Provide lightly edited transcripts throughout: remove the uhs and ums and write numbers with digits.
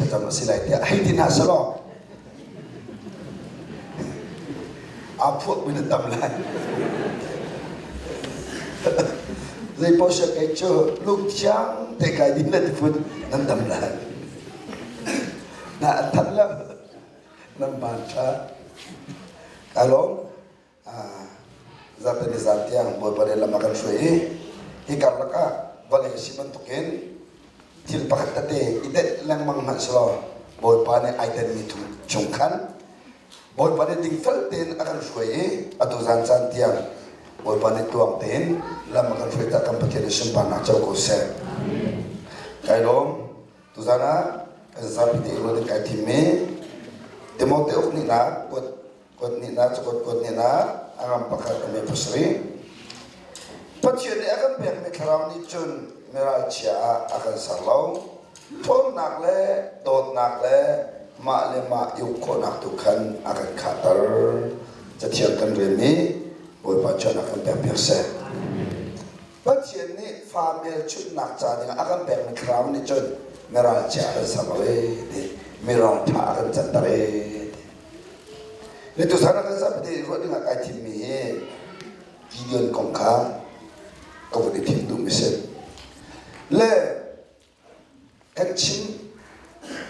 thlacam a si lai tiah hei ti hna selaw aa phuah mi na tam lai. Zei paoh seh kei cu lungthiang te kai din le tifun nan dam lai. Na an thanh lo. Nan ban tha. Ka lawm. Zarhte ni zan tiang Bawipa nih lam a kan hruai i hi karlak ah vawlei si bantukin thil pakhat tete i denh lengmang hmanh selaw Bawipa nih ai denmi chung khan Bawipa nih dingfel tein a kan hruai i atu zan caan tiang Bawipa nih tluang tein lam a kan hruai tak kan Pathian nih sunparnak co ko seh. Kai lawm. Tuzan ah kan zapi te ruat in kai thimmi Timote uk nih nak kuat kuat nih na cakuat kuat nih na a ngam pakhat a me pasarih. Pathian nih a kan pekmi thlarau nih cun miralchia ah a kan ser lo. Ṭhawnnak le dawtnak le mah le mah i uk khawhnak tu khan a kan khahter. Cathiang kan relmi Bawipa chuahnak kan pekpiak seh. Pathian nih fa hmelchunhnak ca dingah a kan pekmi thlarau nih cun miralchia a kan ser lo ee ti miralṭha a kan canter ee ti. Ni tuzan a kan zapite ruah dingah kai thimmi hi Gideon kong kha ka vun i thim duhmi si. Le kan chim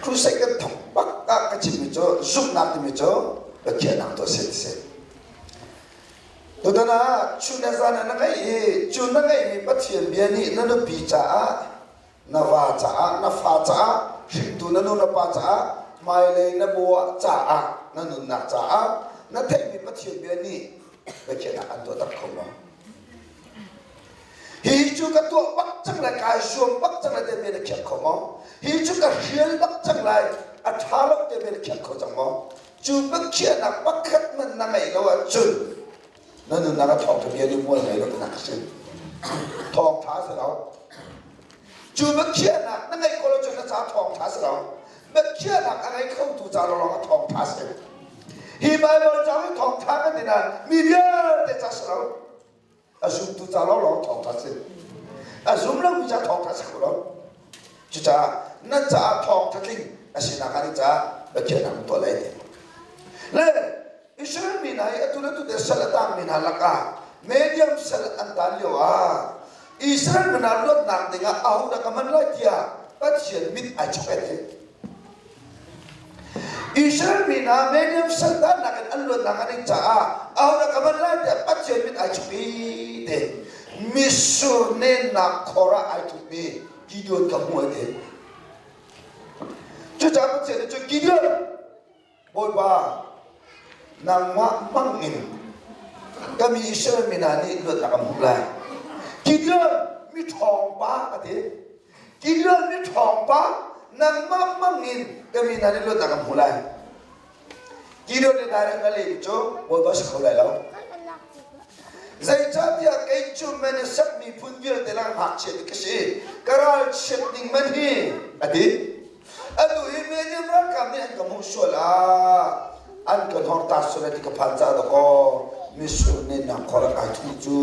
crusade kan thawk bak ah ka chimmi cu zumhnak timi cu Pathian ang tuah si ti si. Tutan ah chun le zan ah na ngeih i cu na ngeihmi Pathian bia nih na nupi caah na va caah na fa caah hringtu na nu na pa caah hmailei na bua caah na nunnak caah na theihmi Pathian bia nih biakhiahnak an tuah tak kho maw? Hi cu ka tuah bak cang lai, kai zuam bak cang lai te na khiak kho maw? Hi cu ka hrial bak cang lai, a ṭha lo te na khiak kho cang maw? Cu biakhiahnak pakhat hmanh na ngeih lo ahcun na nunnak a thawngṭha bia nih mual ngei lo tinak a si. Thawngṭha a si lo. Cu biakhiahnak na ngeih ko lo cun na ca thawngṭha a si lo. Biakhiahnak a ngei khotu ca lawnglawng a thawngṭha a si. Hi Baibal ca hi thawngṭha kan ti nain mi vialte ca si lo. A zumtu ca lawnglawng thawngṭha si. A zum lomi ca thawngṭha si kho lo. Cucaah na caah thawngṭha tling a sinak ah ni caah Pathian ang tuah lai ti. Le Israel mi hna hi atu le tu te sal a tangmi hna lakah medium sal an tan lio ah Israel mi hna luatnak dingah ahodah ka man lai tiah Pathian mit ai chok ai Israel mi hna medium sal tannak in an luatnak an ing caah ahodah ka man lai tiah Pathian mit ai chok i te misur nennak khor ah ai thupmi Gideon ka hmu ai te. Cucaah Pathian nih cun Gideon Bawipa nangmah hmang in ka mi Israel mi hna nih luatnak an hmuh lai. Gideon mi ṭhawng pa a ti. Gideon mi ṭhawng pa nangmah hmang in ka mi hna nih luatnak an hmuh lai. Gideon nih direct a lehmi cu Bawipa si kho lai lo. Zeicahtiah kei cu Manasseh miphun vialte lakah ngakchia bik ka si. Ka ralchiat ning man hi a ti. Atu hi Medium ralkap nih an ka hmuh sual ah an ka hnorta sual ti ka phan ca dakaw misur nih nak khor ai thu cu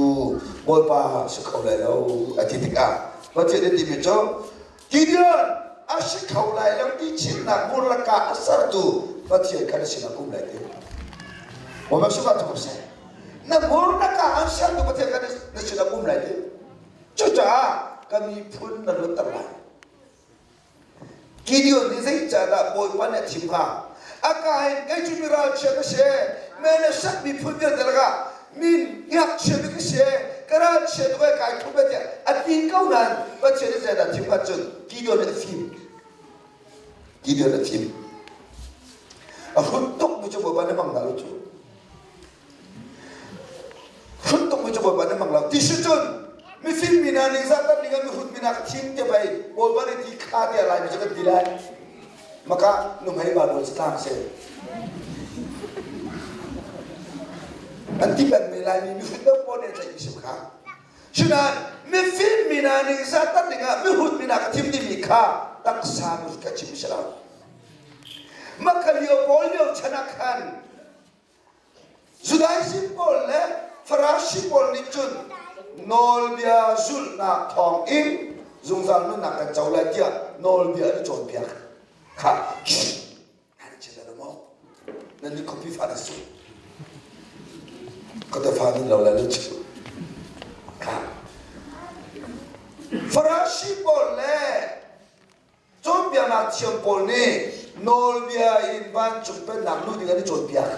Bawipa si kho lai lo a ti tikah Pathian nih timi cu Gideon a si kho lai lo ti chinnak hmur lakah a sertu Pathian kha na sinah kum lai ti. Bawipa sifah cu seh. Na hmur lakah an sertu Pathian kha na sinah um lai ti. Cucaah ka miphun na luatter lai. Gideon nih zeicahdah Bawipa nih a thim hnga? A ka in kei cu mi ralchia ka si, Manasseh miphun vialte lakah mi ngakchia bik ka si, ka ralchia tuk ai kai thup ai tiah a ti ko nain Pathian nih zeidah a thim hnga cun Gideon nih a fim. Gideon a fim. A hrut tukmi cu Bawipa nih hmang hna lo cu. Hrut tukmi cu Bawipa nih hmang lo. Ti si cun mifim mi hna nih zahter ding ah mihrut mi hna ka thim te pei Bawipa nih ti kha tiah Laimi cu kan ti lai. Maka nuhmei Baibal catlang si. An ti pengmi Laimi mihrut deuh pawl nih tlaih mi si kha. Cunain mifim mi hna nih zahter ding ah mihrut mi hna ka thim timi kha taksa mihrut ka chim si lo. Maka lio pawl lio chan ah khan Judaism pawl le Farasi pawl nih cun nawlbia zulhnak thawngin zungzal nunnak kan co lai tiah nawlbia an i cawnpiak. Kha nan chim lo maw? Nan nih khuapi fa na su. Ka fa nan lo la lu chu. Kha. Farasi pawl le Cawnpiaknak thiam pawl nih nawlbia in vancung pennak luh ding an i cawnpiak.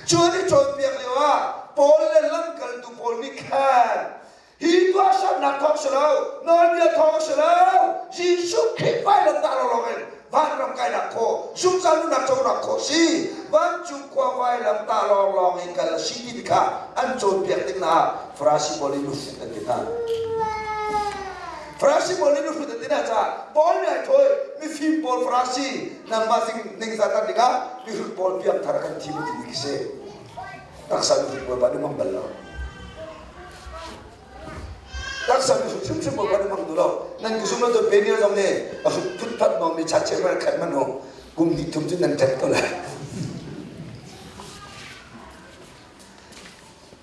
Cu an i cawnpiak lioah Paul le lamkaltu pawl nih khan hi tuahsernak thawng si lo, nawlbia thawng si lo, Jesuh Khrih vailamtah lawnglawng in vanram kainak khawh, zungzal nunnak conak khawh si, vancung khua vailamtah lawnglawng in kal a si ti kha an cawnpiak tik hna ah Farasi pawl nih luhhrut an ti hna. Farasi pawl nih nuhrin an ti hna caah Paul nih ai thawi mifim pawl Farasi nangmah zing ningzah dingah mihrut pawl piangthar kan thim timi khi si. Taksa mihrut Bawipa nih hmang bal lo. Taksa mihrut hrimhrim Bawipa nih hmang duh lo. Nan ka zum lo cun Daniel zong nih a hrut phutphat nawnmi cha cheu khat man u kum hnih thum cun nan ṭet ko lai.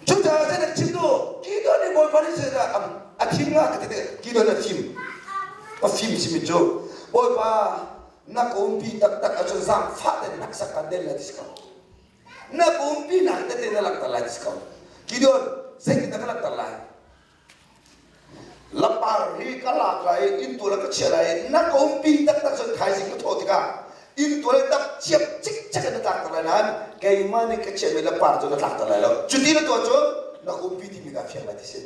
Cucaah zeidah chim duh? Gideon nih Bawipa nih zeidah a thim hnga ka ti tikah Gideon a fim. A fim simi cu Bawipa na ka umpi taktak ahcun zaangfah tein hneksak kan den lai ti si ko. Na ka umpi nak tete na langhter lai ti si ko. Gideon zeitindah ka langhter lai? Lapar hi ka lak lai i inntual ah ka chiah lai i na ka umpi taktak cun thaizing ka thawh tikah inntual i dap ciap cikcek in na tlakter lai nain keimah nih ka chiahmi lapar cu na tlakter lai lo. Cuti na tuah cun na ka umpi timi kaa fiang lai ti si.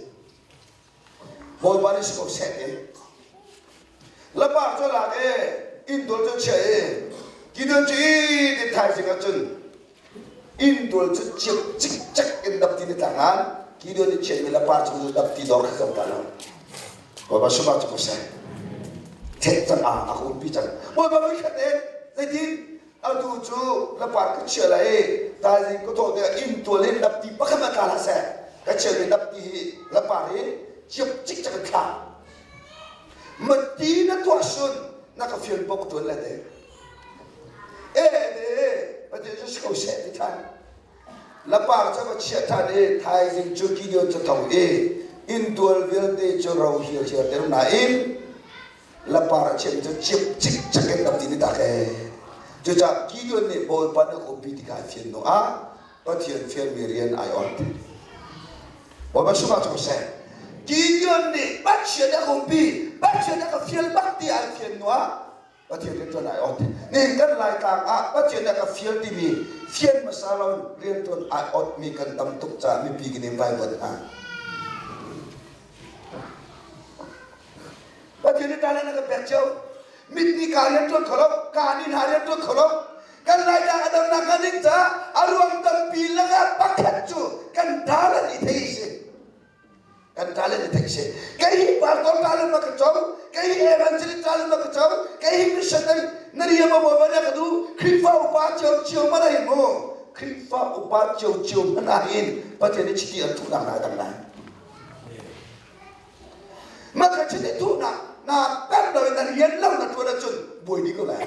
Bawipa nih si ko seh ti. Lapar cu a lak i inntual cu a chiah i Gideon cu i ti thaizing ah cun Inntual cu ciap cikcek in dapti na tlak nain Gideon nih chiatmi le pa cung cu dapti dor kha zong ta lo. Bawipa sumah cu ka seh. Thet cang ah a ka umpi cang. Bawipa voi khat in zeitin atu cu lapar ka chia lai i thaizing ka thawh tikah inntual in dapti pakhat ah tla hlah seh. Ka chiatmi dapti hi lapar hi ciap cikcek in thla. Mati na tuah sun na ka fial paoh ka ṭuan lai te. E de Pathian cu si ko seh ti ṭhan. Lapar cu va chiah ṭhan i thaizing cu Gideon cu tho i inntual vialte cu ro hirhiar te nain lapar a chiahmi cu cip cikcek in dapti ni tak ee. Cucaah Gideon nih Bawipa nih a ka umpi ti kha a fian hnu ah Pathian fialmi rian ai ot. Bawipa sungah cu seh. Gideon nih Pathian a ka umpi, Pathian a ka fial bak ti ai fian hnu ah Pathian rianṭuan ai ot. Nihin kan Laitlang ah Pathian nih a ka fial timi fian hmasa lo rianṭuan ai otmi kan tam tuk caah mipi kan in vaivuan hna. Pathian nih talent a kan pek cio. Mit nih ka rianṭuan kho lo, ka nih hna rianṭuan kho lo. Kan Laitlang a damnak hnga ding caah a ruang tampi lakah pakhat cu kan talent i thei si. Kan talent i theih si. Kei hi pastor talent ma ka co, kei hi evangelist talent ma ka co, kei hi missionary na rian ma bawipa nih a ka duh, Khrihfa upa cio cio mana hi mu. Khrihfa upa cio cio mana hin Pathian nih chiti an thuhnak hna a dang lai. Ma ka chiti thuhnak na pem lo in na rian lo na tuan ahcun buai dih ko lai.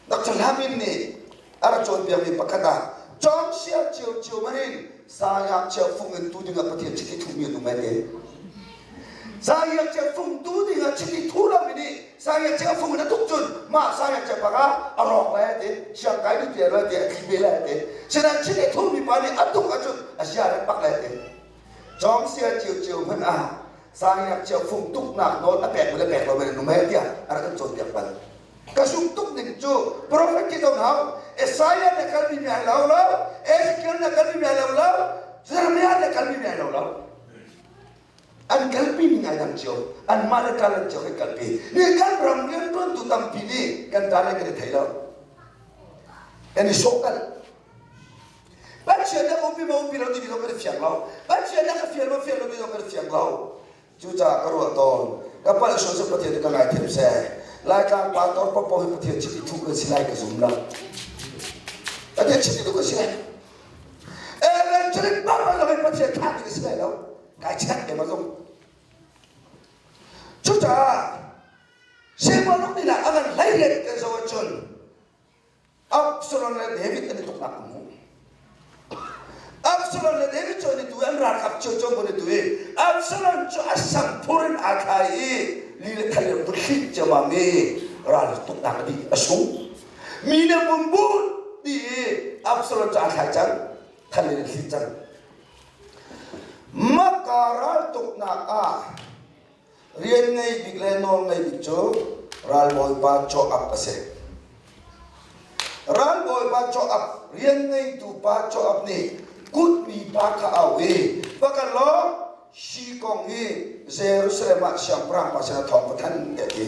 Dr. Hla nih a rak cawnpiakmi pakhat ah cawngsia ciocio mahin sangakchia fung in tu dingah Pathian chiti thuhmi an um ai te. Sangakchia fung tu dingah chiti thu lomi nih sangakchia fung in a tuk cun mah sangakchia pangah a rawk lai te, siang kai du te lai te, a thli ve lai te. Sinain chiti thuhmi pa nih a tuk ahcun a sia rek bak lai te. Cawngsia ciocio hmanh ah sangakchia fung tuknak nawl a pek le pek lo men an um ai tiah a rak kan cawnpiak bal. Ka sung tuk ning cu prophet ki zong hau Isaiah na kalmi mi ai lo lo Ezekiel na kalmi mi ai lo lo Jeremiah na kalmi mi ai lo lo an kalpi ning ai dang cio anmah le talent cio kan kalpi ni kan ram riantuantu tampi nih kan talent kan i thei lo kan i sawh kal Pathian na umpi ma umpi lo timi zong kan i fiang lo Pathian na ka fial ma fial lo ti zong kan i fiang lo Cucaah ka ruah tawn, ka palh sual cu Pathian nih ka ngaithiam seh. Laitlang pastor paohpaoh hi Pathian chiti thuh kan si lai ka zum lo. Pathian chiti thuh kan si lai. Evangelist bak lo in Pathian thlah ding a si lai lo. Kai check te ma zung. Cucaah Siangpahrang nih a kan hlei rian kan zoh ahcun Absalom le David an i tuknak an hmuh. Absalom le David cu an i tu i an ralkap cio cu an i tu i Absalom cu a samphur in aa thlai i li le thal in vun hlit ciammam i Ral tuknak a dih a sung. Mi le bumbut ti i Absalom cu aa thlai cang. Thal in a thli cang. Maka raltuknak ah rian ngei bik le nawl ngei bik cu ralbawipa Joab a si. Ralbawipa Joab, rian ngeitu pa Joab nih kutmi pa kha au i va kal law hi kong hi Jerusalem ah siangpahrang pa sinah thawng va thanh tiah a ti.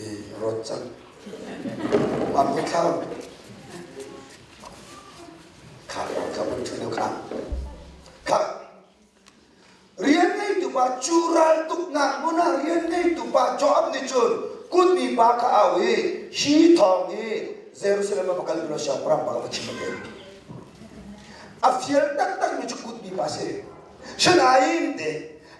I rawt cang. Am ka thlau. Kha ka mun thu kha. Kha rian ngeitu pa cu ral tuknak hmun ah rian ngeitu pa Joab nih cun kutmi pa kha au i hi thawng hi Jerusalem ah va kal law siangpahrang pa ka va chim a ti. A fial taktakmi cu kutmi pa si. Sinain te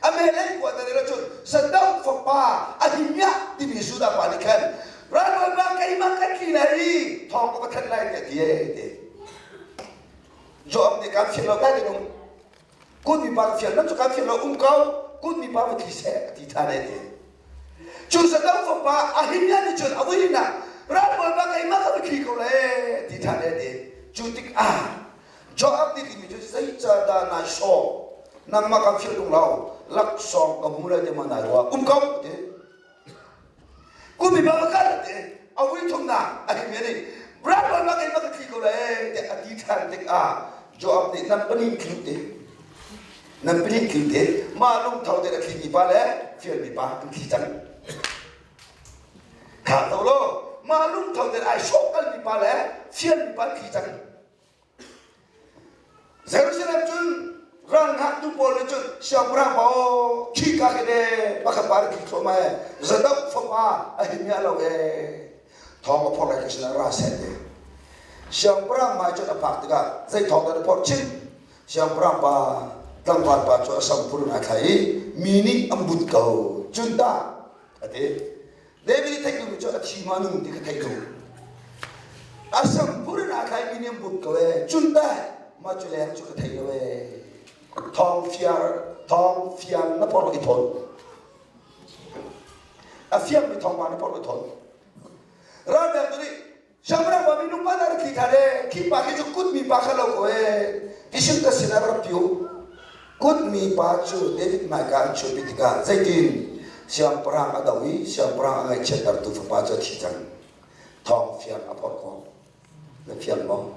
a melei kua te le cun Sadok fapa Ahimiah timi Judah pa nih khan ralbawipa keimah ka tli lai i thawng ka va thanh lai tiah ti te. Joab nih kaan fial lo dai te nung kut mi pa ka fial nan cu kaan fial lo um ko kut mi pa va tli seh a ti ṭhan ai te. Cu Sadok fapa Ahimiah nih cun a vui nak ralbawipa keimah ka va tli ko le ti ṭhan ai te. Cu tikah Joab nih timi cu zeicahdah nai sawm? Nangmah kan philh tung lo. Laksawng ka hmu lai ti ma nai ruah. Um ko ti. Kumi ba kal ti. A vui thumnak a him ni. Brad ma kei ma ka thli ko le ti a ti than tik ah Joab nih nan panin thli ti. Nan panin thli ti. Ma lung tho te a thli mi pa le fial mi pa an thli cang. Kha to lo. Ma lung tho te ai sawk kal mi pa le fial mi pa an thli cang. Jerusalem cun ral ngaktu pawl nih cun siangpahrang pa aw khika khi de pakhat pa khi thluahmah e Zadok fapa a him ya lo e thawng a phorh lai ka sinah ra seh te siangpahrang hmai cun a phak tikah zei thawng dah na phorh chin siangpahrang pa tlangval pa cu a sam phur in ai thlai i mi nih an but ko cun ta a ti David nih theih duhmi cu a thi ma nung ti kha theih duh. A sam pur in aa thlaimi nih an but ko ee. Cun teh mah cu leng cu ka thei lo ee. Thawng fiar thawng fiang na porh i thawn. A fiangmi thawngpang na porh i thawn. Ralveng tu nih Siangpahrang pa minung pa dah khi kha le khi pa khi cu kutmi pa kha lo ko ee tisim ka sinah rak piu kutmi pa cu David hmaika an chuahpi tikah zeitin siangpahrang a do i siangpahrang a ngaihchiattertu fapa cu a thi cang thawng fiang a phorh khawh na fiang maw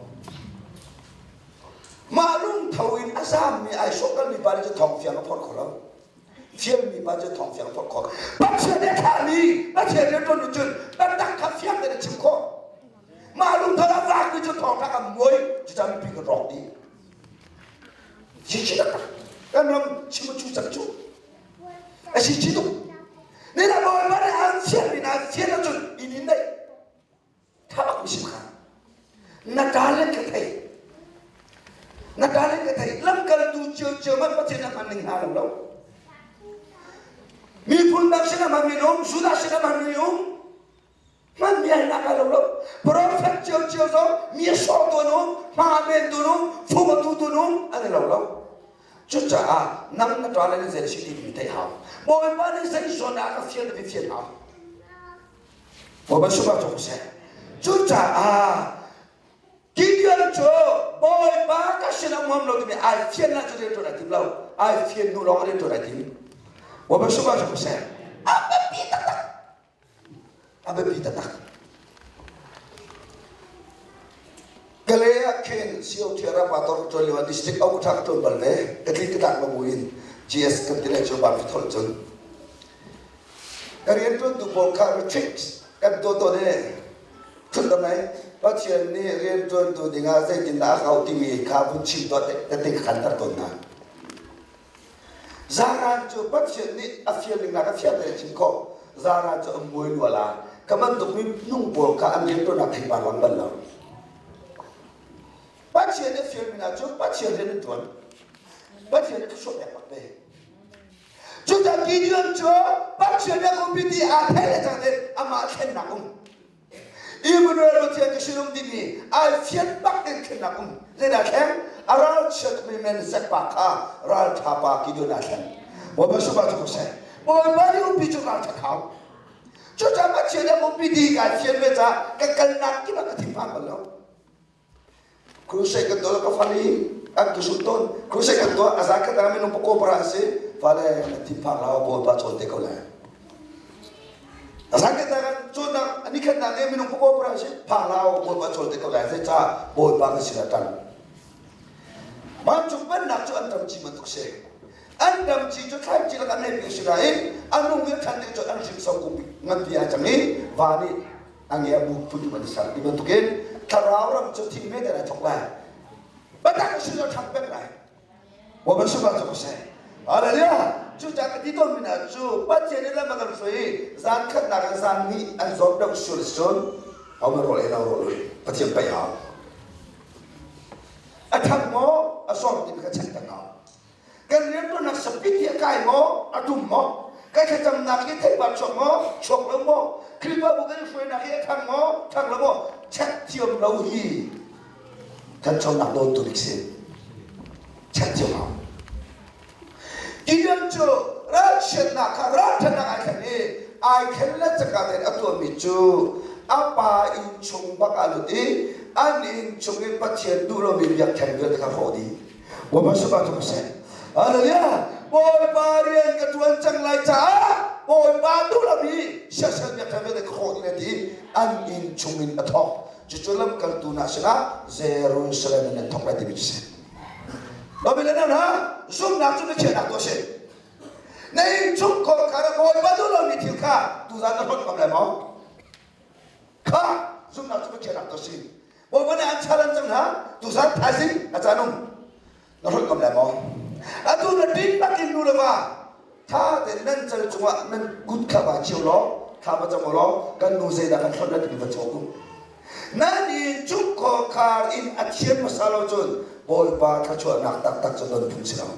mah lungtho in a zaammi ai sawhkalmi pa nih cu thawng fiang a phorh kho lo fialmi pa cu thawng fiang phorh khawh Pathian nih thlahmi Pathian rianṭuan nih cun biatak kha fiang tein a chim khawh mah lungtho a vaakmi cu thawngṭha kan muai cucaah mipi kan rawk dih si chi taktak kan ram chim a cu cang cu a si chi tuk ni na bawipa nih an fialmi na fial ahcun inn in daih Thabak mi kha na talent ka thei na talent ka thei lamkaltu cio cio man Pathian a hman ning hna lo lo miphun dang sin a hman mi um Judah sin a hman mi um hman mi ai nak lo lo prophet cio cio zong mi a sawh tu um hma men tu um fung tu tu um an lo lo cucaah nang na talent zei si ti mi thei hau bawipa nih zei zawn ah ka fial na fial hau Bawipa sungah cawk seh. Cucaah Gideon cu Bawipa ka sin ah um lo timi ai fian lah cu rian ṭuan ai tim lo. Ai fian hnu lawng rian ṭuan ai tim. Bawipa sungah cawk seh. A biapi taktak. A biapi taktak. Kalay ah khin COTR ah pastor ka ṭuan lio ah district au ka ṭha ka ṭuan bal ve. Ka tli ka tlak lo buin GS kan ti lai cu ban fithol cun. Ka rianṭuantu pawl kha retreat kan tuah tawn i ṭhutdam ai Pathian nih rianṭuantu dingah zeitindah a kau timi kha vun chim tuah tete ka khanter tawn hna. Zaran cu Pathian nih a fial ning a fial te chim khawh. Zaran cu an muai lua la. Ka bantuk mi nung pawl kha an rianṭuannak theipar lang bal lo. Pathian nih fial mi hna cu Pathian rian an ṭuan. Pathian nih thluachuah pek bak ve. Cucaah Gideon cu Pathian nih a umpi ti aa theih le cang in amah thlennak um. Immanuel Pathian ka sinum timi ai fian bak in thlennak um. Zeidah thleng? A ralchiat mi men zek pa kha ralṭha pa Gideon ah thleng. Bawipa sungah cu ko seh. Bawipa nih umpi cu ralṭhat hau. Cucaah Pathian a umpi ti kai fian ve caah ka kalnak kip ah ka thinphang bal lo. Crusade kan tuah ka fali an ka sut tawn. Crusade kan tuah a zan khat ah minung pakaw para an si. Fale na thinphang hlah Bawipa cawn te ko lai. A zan khat ah kan cawnnak ani khatnak i minung pakaw para an si. Phang hlah Bawipa cawn te ko lai. Zeicah Bawipa kan sinah ṭang. Vancung pennak cu an ṭam ci bantuk si. An ṭam ci cu thlai ci lak an nei bik si nain a nung i a ṭhan ding cu an hrimso kum nganpi ah cang i va nih a nge a bu phun an i ser ti bantukin thlarau ram cu thing me te lai thok lai batak sin lo ṭhang pek lai wa ban suba cu seh hallelujah cu ca ka ti tawn mi hna cu Pathian nih lam a kan hruai i zan khatnak in zan hnih an zawt deuh sul cun ho man rawl ei lo rawl Pathian paih hau a ṭhang maw a sor ti kha check tak hau Kan rianṭuannak sapit hi a kai maw, a ṭum maw? Kan thlacamnak hi theipar chuak maw, chuak lo maw? Khrihfabu kan i hruainak hi a ṭhang maw, ṭhang lo maw? Check thiam lo hi thanchonak dawntu bik si. Check thiam hau. Gideon cu ralchiatnak kha ralṭhatnak ai thlen i ai thlen le cangka tein a tuahmi cu a pa innchung bak ah lut i an innchung in Pathian duh lomi biakṭheng vialte kha hrawh dih. Bawipa sungah cu seh. Hallelujah. Bawipa rian ka ṭuan cang lai caah Bawipa duh lomi siasal biakṭheng vialte ka hrawh ding ti an inn chungin a thawk. Cucu lamkaltu hna sinah Jerusalem in an thawk lai timi cu si. Babylon hna zumhnak cu biakhiahnak tu a si. Na inn chung khar ah Bawipa duh lomi thil kha tuzan na hlonh ngam lai maw? Kha zumhnak cu biakhiahnak tu a si. Bawipa nih an challenge cang hna. Tuzan thaizing a caan um. Na hrut ngam lai maw? Atu na ṭin bakin nu le va tha tein nan cal cungah nan kut kha va cheu law thla va cam law kan nu zeidah kan hlonh lai timi va cawk u. Nan in chung khar in a thian hmasa lo cun Bawipa thluachuahnak taktak cu don phung si lo.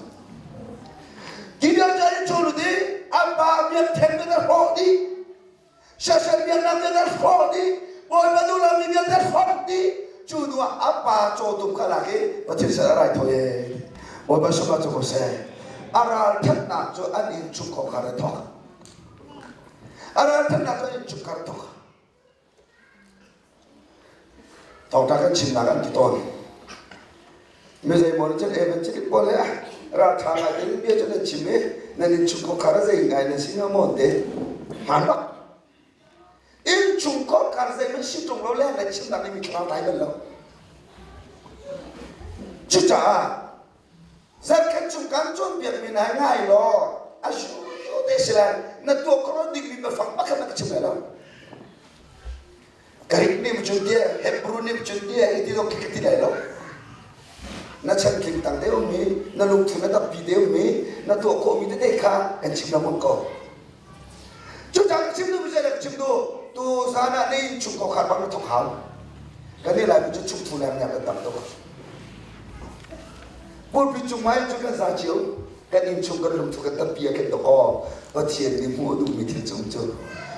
Gibeon cu an in chaw lut i an pa biakṭheng in a hrawh dih. Siasal biaknak vialte hrawh dih, Bawipa duh lomi vialte hrawh dih. Cu hnu ah a pa cawtum kha lak i Pathian sin a raithawi ee. Bawipa sungah cu ko seh. A ralthatnak cu an inn chungkhar in thawk. A ralthatnak cu an inn chungkhar in thawk. Thawngṭha kan chimnak an ti tawn. Mi zeimaw nih cun evangelic pawl he ralṭha ngai tein bia cu nan chim i nan innchungkhar a zei ngai nan si hnga maw te hmaan bak. Innchungkhar zeihmanh si ṭung lo le nan chimnak nih mi thlarau tlai bal lo. Cucaah zarkhat chung kan cawnpiakmi hna ngai law a su te si lai na tuah khawh dingmi biafang pakhat na ka chim lai lo. Greek nih cun tia Hebrew nih cun tia hi ti zong khi ka ti lai lo. Na chantling tang te ummi, na lungthin na tappi te ummi, na tuah khawhmi tete kha kan chim lengmang ko. Cucaah ka chim duhmi zeidah ka chim duh? Tu zan ah na inn chung khar bang na thawk hau. Kan nih Laimi cu chungthu leng kan tam tuk. Pulpit cung mai cu kan za cio. Kan inn chung kan lungthu kan tampi a khen tuk aw. Pathian nih hmuh a duhmi thil cung cu.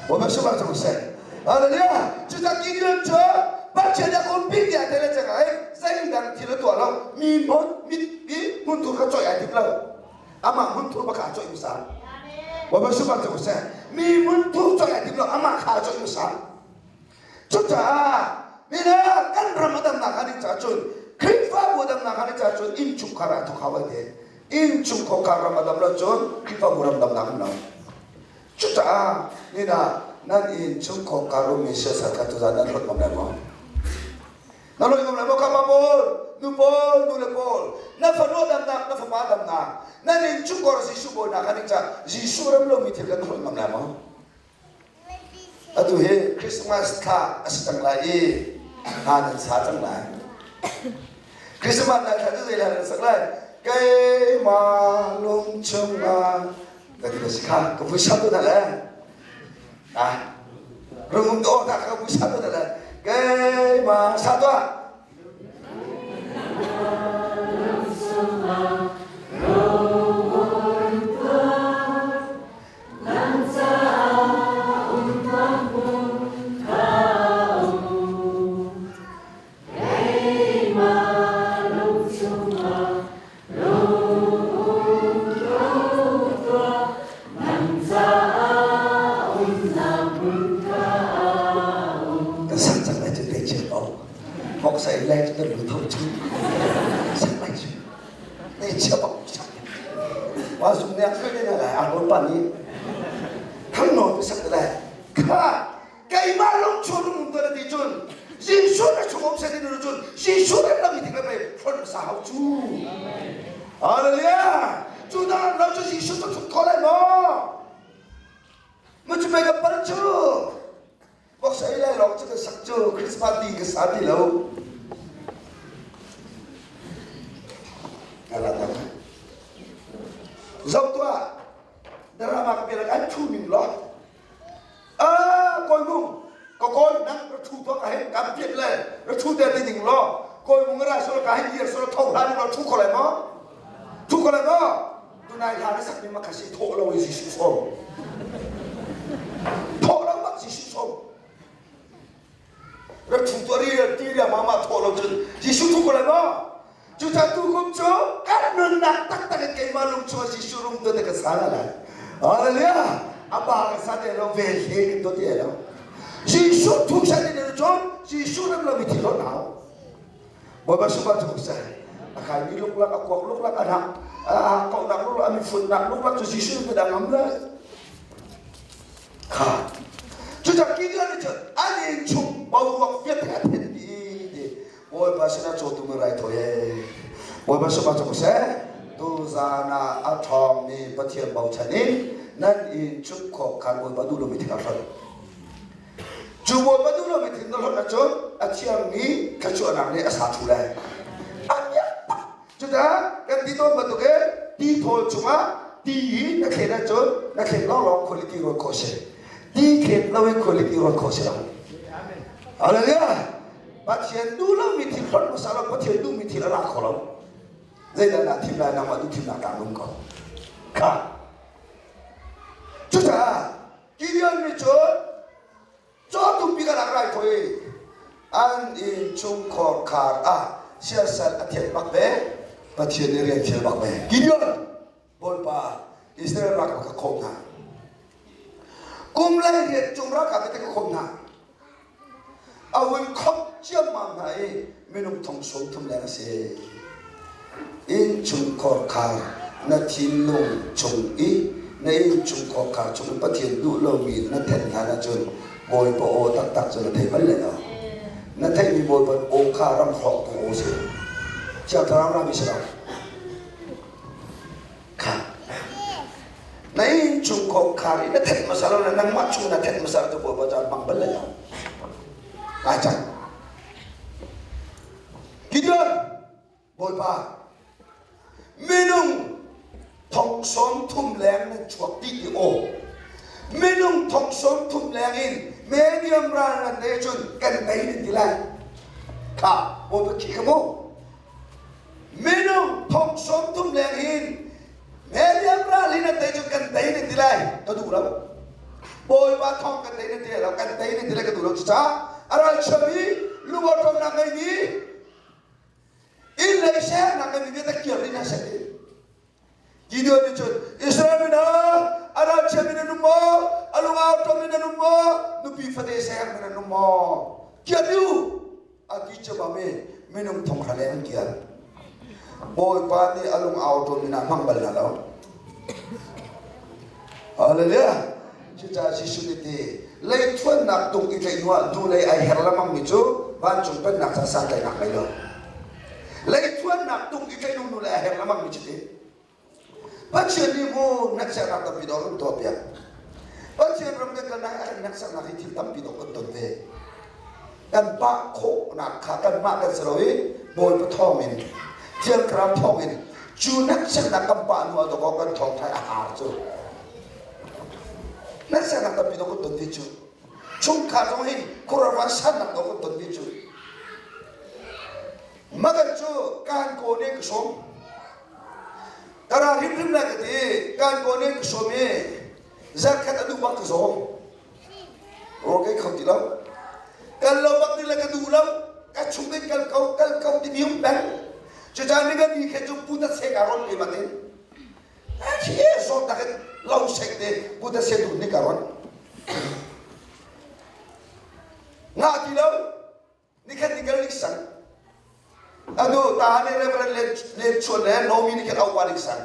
Bawipa sungah cung seh. Hallelujah! Cucaah Gideon cu Pathian a umpi tiah te le cang ai zeidang thil a tuah lo. Mi hmun mi hmunthur kha coih ai tim lo. Amah hmunthur bak kha a coih hmasa. Bawipa sungah cung seh. Mi hmunthur coih ai tim lo. Amah kha a coih hmasa. Cucaah mina kan ram a damnak hnga ding caah cun Khrihfabu a damnak hnga ding caah cun innchungkhar ah thawk hau ai te. Innchungkhar ram a dam lo cun Khrihfabu ram damnak an lo. Cucaah nina nan innchungkhar ummi siasal kha tuzan nan hlawt ngam lai maw? Na hlawt ngam lai maw kha pa pawl, nu pawl, nu le pawl, na fanu damnak, na fapa damnak, nan innchungkhar Jesuh bawinak hnga ding caah Jesuh rem lomi thil kan hlawt ngam lai maw? Atu hi Christmas thla a si cang lai i hla nan sa cang lai. Christmas lai thla cu zei hla nan sak lai? Keimah lung chungah ka ti si kha ka vui sa tu hna le. Ah, rungum to ta ka vui sa tu hna le. Keimah sa tuah. Te chia bak sak. Wa zum ne khoi ne lai a ron pa ni. Thang no sak te lai. Kha keimah lung chung um to na ti cun Jesuh na chung um se ti nu cun Jesuh na lam ti ka pe front sa hau chu. Hallelujah. Cu dah lo cu Jesuh cu thuk kho lai maw? Ma cu pei ka pal cu. Bok sa lai lawng cu ka sak cu Christmas ti ka sa ti lo. Zoh tuah drama ka pe an thu ning law Ah, kawi mung, ka kawi nang ra thu tuah ka hen kan piat le ra thu te ti ning law kawi mung ra so ka hen dir so tho hlan law thu kho lai maw? Thu kho lai maw? Tunai hla na sak mi ma khasi tho lo i Jesuh som. Tho lo bak Jesuh som. Ra thu tuah ri ti ria ma ma tho lo cun Jesuh thu ko lai maw? Cucaah tukum cu kan nunnak taktak in keimah lung chung ah Jesuh rum tu te ka sa lai. Hallelujah! A pa ka sa te lo vel he kan to ti lo. Jesuh thu shan in cun Jesuh ram lo mi thi lo nau. Bawipa super cu sa. A kai mi luklak a kuak luklak a rak a kaunak luklak a mi funnak luklak cu Jesuh te dang ngam lai. Kha. Cucaah Gideon nih cun an inn chung boruak vialte a then dih ti. Bawipa sinah cawtu mi raithawi ee. Bawipa sungah cung seh. Tuzaan ah a ṭhawngmi Pathian bochan in nan inn cuk khawk khan Bawipa duh lomi thil a hlonh. Cu Bawipa duh lomi thil na hlonh ahcun a thiangmi thluachuahnak nih a sa ṭhu lai. A miak tak. Cucaah kan ti tawn bantuk in ti thawl chungah ti hi na thlen ahcun na thlen lawnglawng quality rawn khawh si. Ti thlen loin quality rawn khawh si lo. Hallelujah! Pathian duh lomi thil hlonh hmasa lo Pathian duhmi thil a ra kho lo. Zeidah naa thim lai nangmah duh thimnak dah nung ko. Kha. Cucaah Gideon nih cun cawtum bik a rak rai thawi an inn chungkhar khar ah siasal a thianh bak ve Pathian nih rian fial bak ve Gideon Bawipa Israel ralkap ka khawm hna kum lai riat cung ralkap te ka khawm hna a hun khawmh ciammam hna i minung thong 30 leng a si. Innchungkhar khar na thinlung chung i na innchungkhar khar chung i Pathian duh lomi na then hlan ahcun Bawipa aw taktak cu na thei bal lai lo. Na theihmi Bawipa aw kha ram hrawktu aw si. Thiang Thlarau rami si lo. Kha. Na innchungkhar khar i na theih hmasa lo le nangmah chung na theih hmasa lo cu Bawipa cu an hmang bal lai lo. Ngai cang. Gideon, Bawipa, minung thong 30 leng nan chuak dih ti aw. Minung thong 30 leng in medium ral nan ne cun kan tei nan ti lai. Kha, Bawipa khi kha mu. Minung thong 30 leng in medium ral in nan tei cun kan tei nan ti lai. Ka duh lo. Bawipa thong kan tei nan ti lai lo. Kan tei nan ti lai ka duh lo. Cucaah a ralchiami lungawṭawmnak ngeimi inn lei sernak ngeimi vialte kir ding hna seh ti. Gideon nih cun Israel mi hna a ralchiami nan um maw? A lungawṭawmmi nan um maw? Nupi fate sermi nan um maw? Kir u! A ti ciammam i minung thong hra leng an kir. Bawipa nih a lung au ṭawm in ah hmang bal hna lo. Hallelujah! Cucaah Jesuh nih ti leithuannak tung i tlaih hnuah hnulei ai her lengmang mi cu vancung pennak ca santlaihnak ngei lo. Leithuannak tung i tlaih hnu hnulei ai her lengmang mi cu ti. Pathian nih mu hneksernak tampi dawh kan tuahpiak. Pathian ram kan kalnak ah hneksaknak hi thil tampi dawh kan ton ve. Kan pah khawhnak kha kanmah kan si lo i Bawipa thawngin, Thiang Thlarau thawngin cu hneksaknak kan pah hnu ah dawkaw kan thawngṭha a har cu. Hneksaknak tampi dawh kan ton ve cu. Chungkhar zong hin khuaruahhar sannak dawh kan ton ve cu. Magan cu kaan kaw nih ka sawm. Ka ra hrimhrim lai ka ti. Kaan kaw nih ka sawm i zarkhat a duh bak ka zawm. Rawl ka ei kho ti lo. Kal lo bak ni le ka duh lo. Ka chung in kal ko, kal ko timi um peng. Cucaah ni kan ni khe cu putat se ka rawn pe matin. A thi zawt tak in lo sek te putat se duh ni ka rawn. Nga ti lo. Nikhat ni kal nik sang. Anu ta ne Reverend Len Len Chuan le Nomi nih khin au pa ding sang.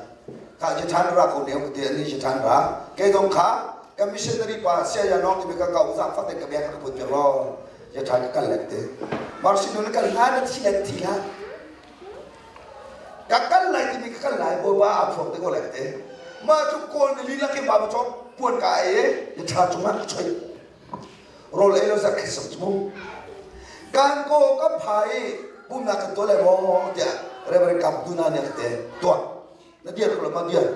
Ka je than ra ko ne te ani je than ra. Ke dong kha ka missionary pa sia ya nong ti ka ka uza fa te ka bia ka put pe ro. Je than ka kal lek te. Marsi nu kal na na thi le thi la. Ka kal lai timi ka kal lai bawipa aa phuak te ko lai te. Mah cu kawl ni lila khi ba chok puan ka ai e ya tha cungah ka choi. Rawl ei lo zak khi sak cu. Kan ko ka pha i pumnak kan tuah lai maw tiah Reverend Kam Duna nih a ka te tuah. Na dir ko lo ma dir.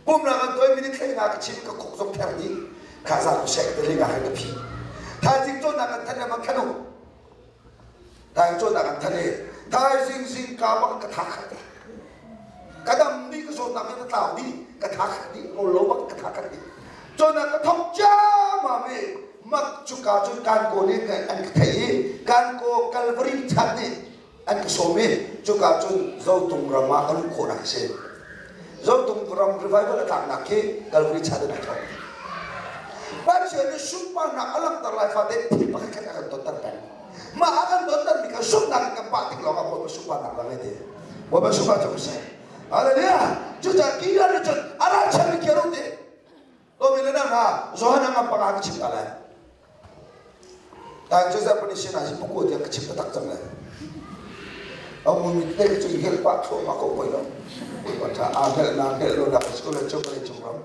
Pumnak an tuah mi nih thlei nga ka chim ka khuk zong ther dih. Kha za ko sek te nga ka phi. Thaizing cawnnak kan thanh le ma khan u. Thaizing cawnnak kan thanh i thaizing zing ka bak ka tha khat. Ka dam dih ka zawtnak hi ka tlau dih ka tha khat dih rawl lo bak ka tha khat dih. Cawnnak ka thok ciammam i mak cuka cun kan ko nih an ka theih i kan ko Calvary chan nih an ka sawm i cuka cun Zotung ram ah ka luh khawhnak a si. Zotung ram revival a tlaknak khi Calvary chan in a thawk. Pathian nih sunparnak a langhter lai fate thil pakhat khat a kan tonter peng. Mah a kan tontermi kha zumhnak in kan pah tik lawng ah Bawipa sunparnak lang ti. Bawipa sunparnak cu seh. Hallelujah. Cucaah Gideon nih cun a ralchanmi khi a ru ti. Tomi le nang ha Johan ang panga ka chim ta lai. Tan Joseph ni sin ah puku tiang ka chim tak cang lai. Amu mi te ka chu hel pa tho ma ko poi lo. Pa tha a hel na hel lo na school le chok le chung ram.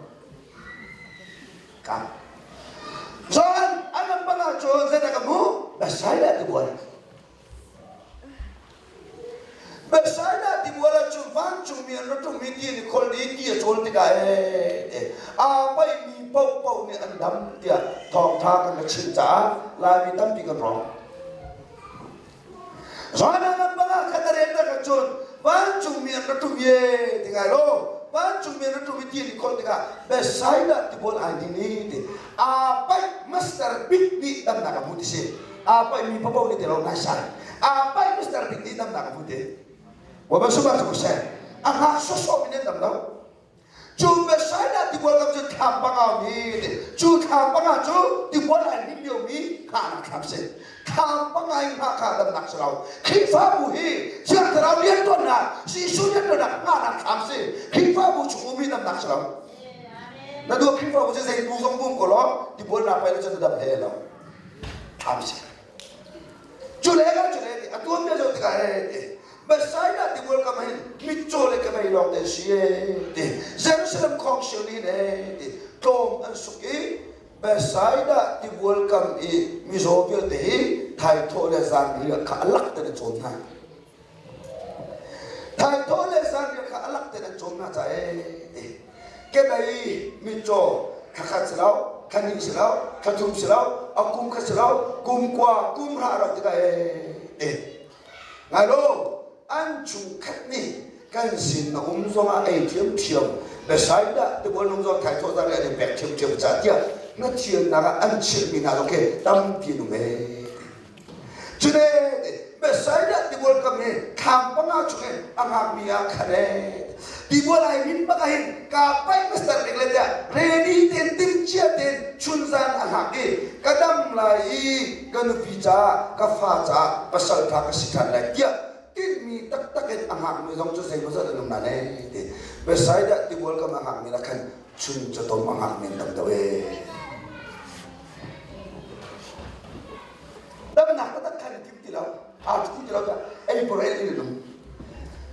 Ka. John anam panga chu zena ka mu Bethsaida ti bual. Bethsaida tibual ah cun vancungmi an ra ṭummi ti an i kholh i ti a cawl tikah ee aa paihmi paohpaoh nih an dam tiah thawngṭha kan ra chim caah Laimi tampi kan rawk. Jonah lam ah khan a rel nak cun vancungmi an ra ṭum ye ti ngai lo vancungmi an ra ṭum i ti an i kholh tikah Bethsaida tibual ai din i ti aa paih master bik nih damnak a hmu ti si. Aa paihmi paoh nih ti lo naisai. Aa paih Mr. Big nih damnak a hmu ti. Bawipa sungah cu seh. A hngak sawsawh mi nih an dam lo. Cu Bethsaida tibual kam cu thlam panga mi ti. Cu thlam panga cu tibual ai hnim lio mi hngahnak thlam si. Thlam panga in hngah kha damnak si lo. Khrihfabu hi Thiang Thlarau riantuannak, Jesuh riantuannak hngahnak thlam si. Khrihfabu chung ummi damnak si lo. Na duh Khrihfabu cu zei bu zong bum ko law tibual na pai lo cun na dam hle lo. Thlam si. Cu le ka cu le ti a tuan bia zo tikah he ti Bethsaida tibual kam hin mitcaw le kebei lawng te si e ti Jerusalem khawngsiu nih ne ti tlawm an suk i Bethsaida tibual kam i mizaw vialte hi thaithawh le zanriah kha a lak ten an cawn hna. Thaithawh le zanriah kha a lak ten an cawn hna ca e ti kebei mitcaw thla khat si lo thla hnih si lo thla thum si lo a kum khat si lo kum kua kum hra ro tikah ee ngai lo an chungkhat nih kan sin na um zongah ei thiamthiam Bethsaida tibual nung zong thaithawh zan le an i pek thiamthiam ca tiah na thiannak ah an chimhmi hna zong khi tampi an um ee Cune Bethsaida tibual kam hi thlam panga chung in a ngakmi ah khan ee tibual ai rin bak ah hin ka paih master ding le tiah ready ten timcia ten chunzan a hngak i ka dam lai i ka nupi caah ka fa caah pasal tha ka si ṭhan lai tiah tinhmi taktak in a hngakmi zong cu zeimawzat an um na ne ti Bethsaida tibual kam a hngakmi la khan chun cawtom a hngakmi an tam deuh ee Damnak taktak khan i tim ti lo, aa ṭhu ti lo tiah ei purel in a nung.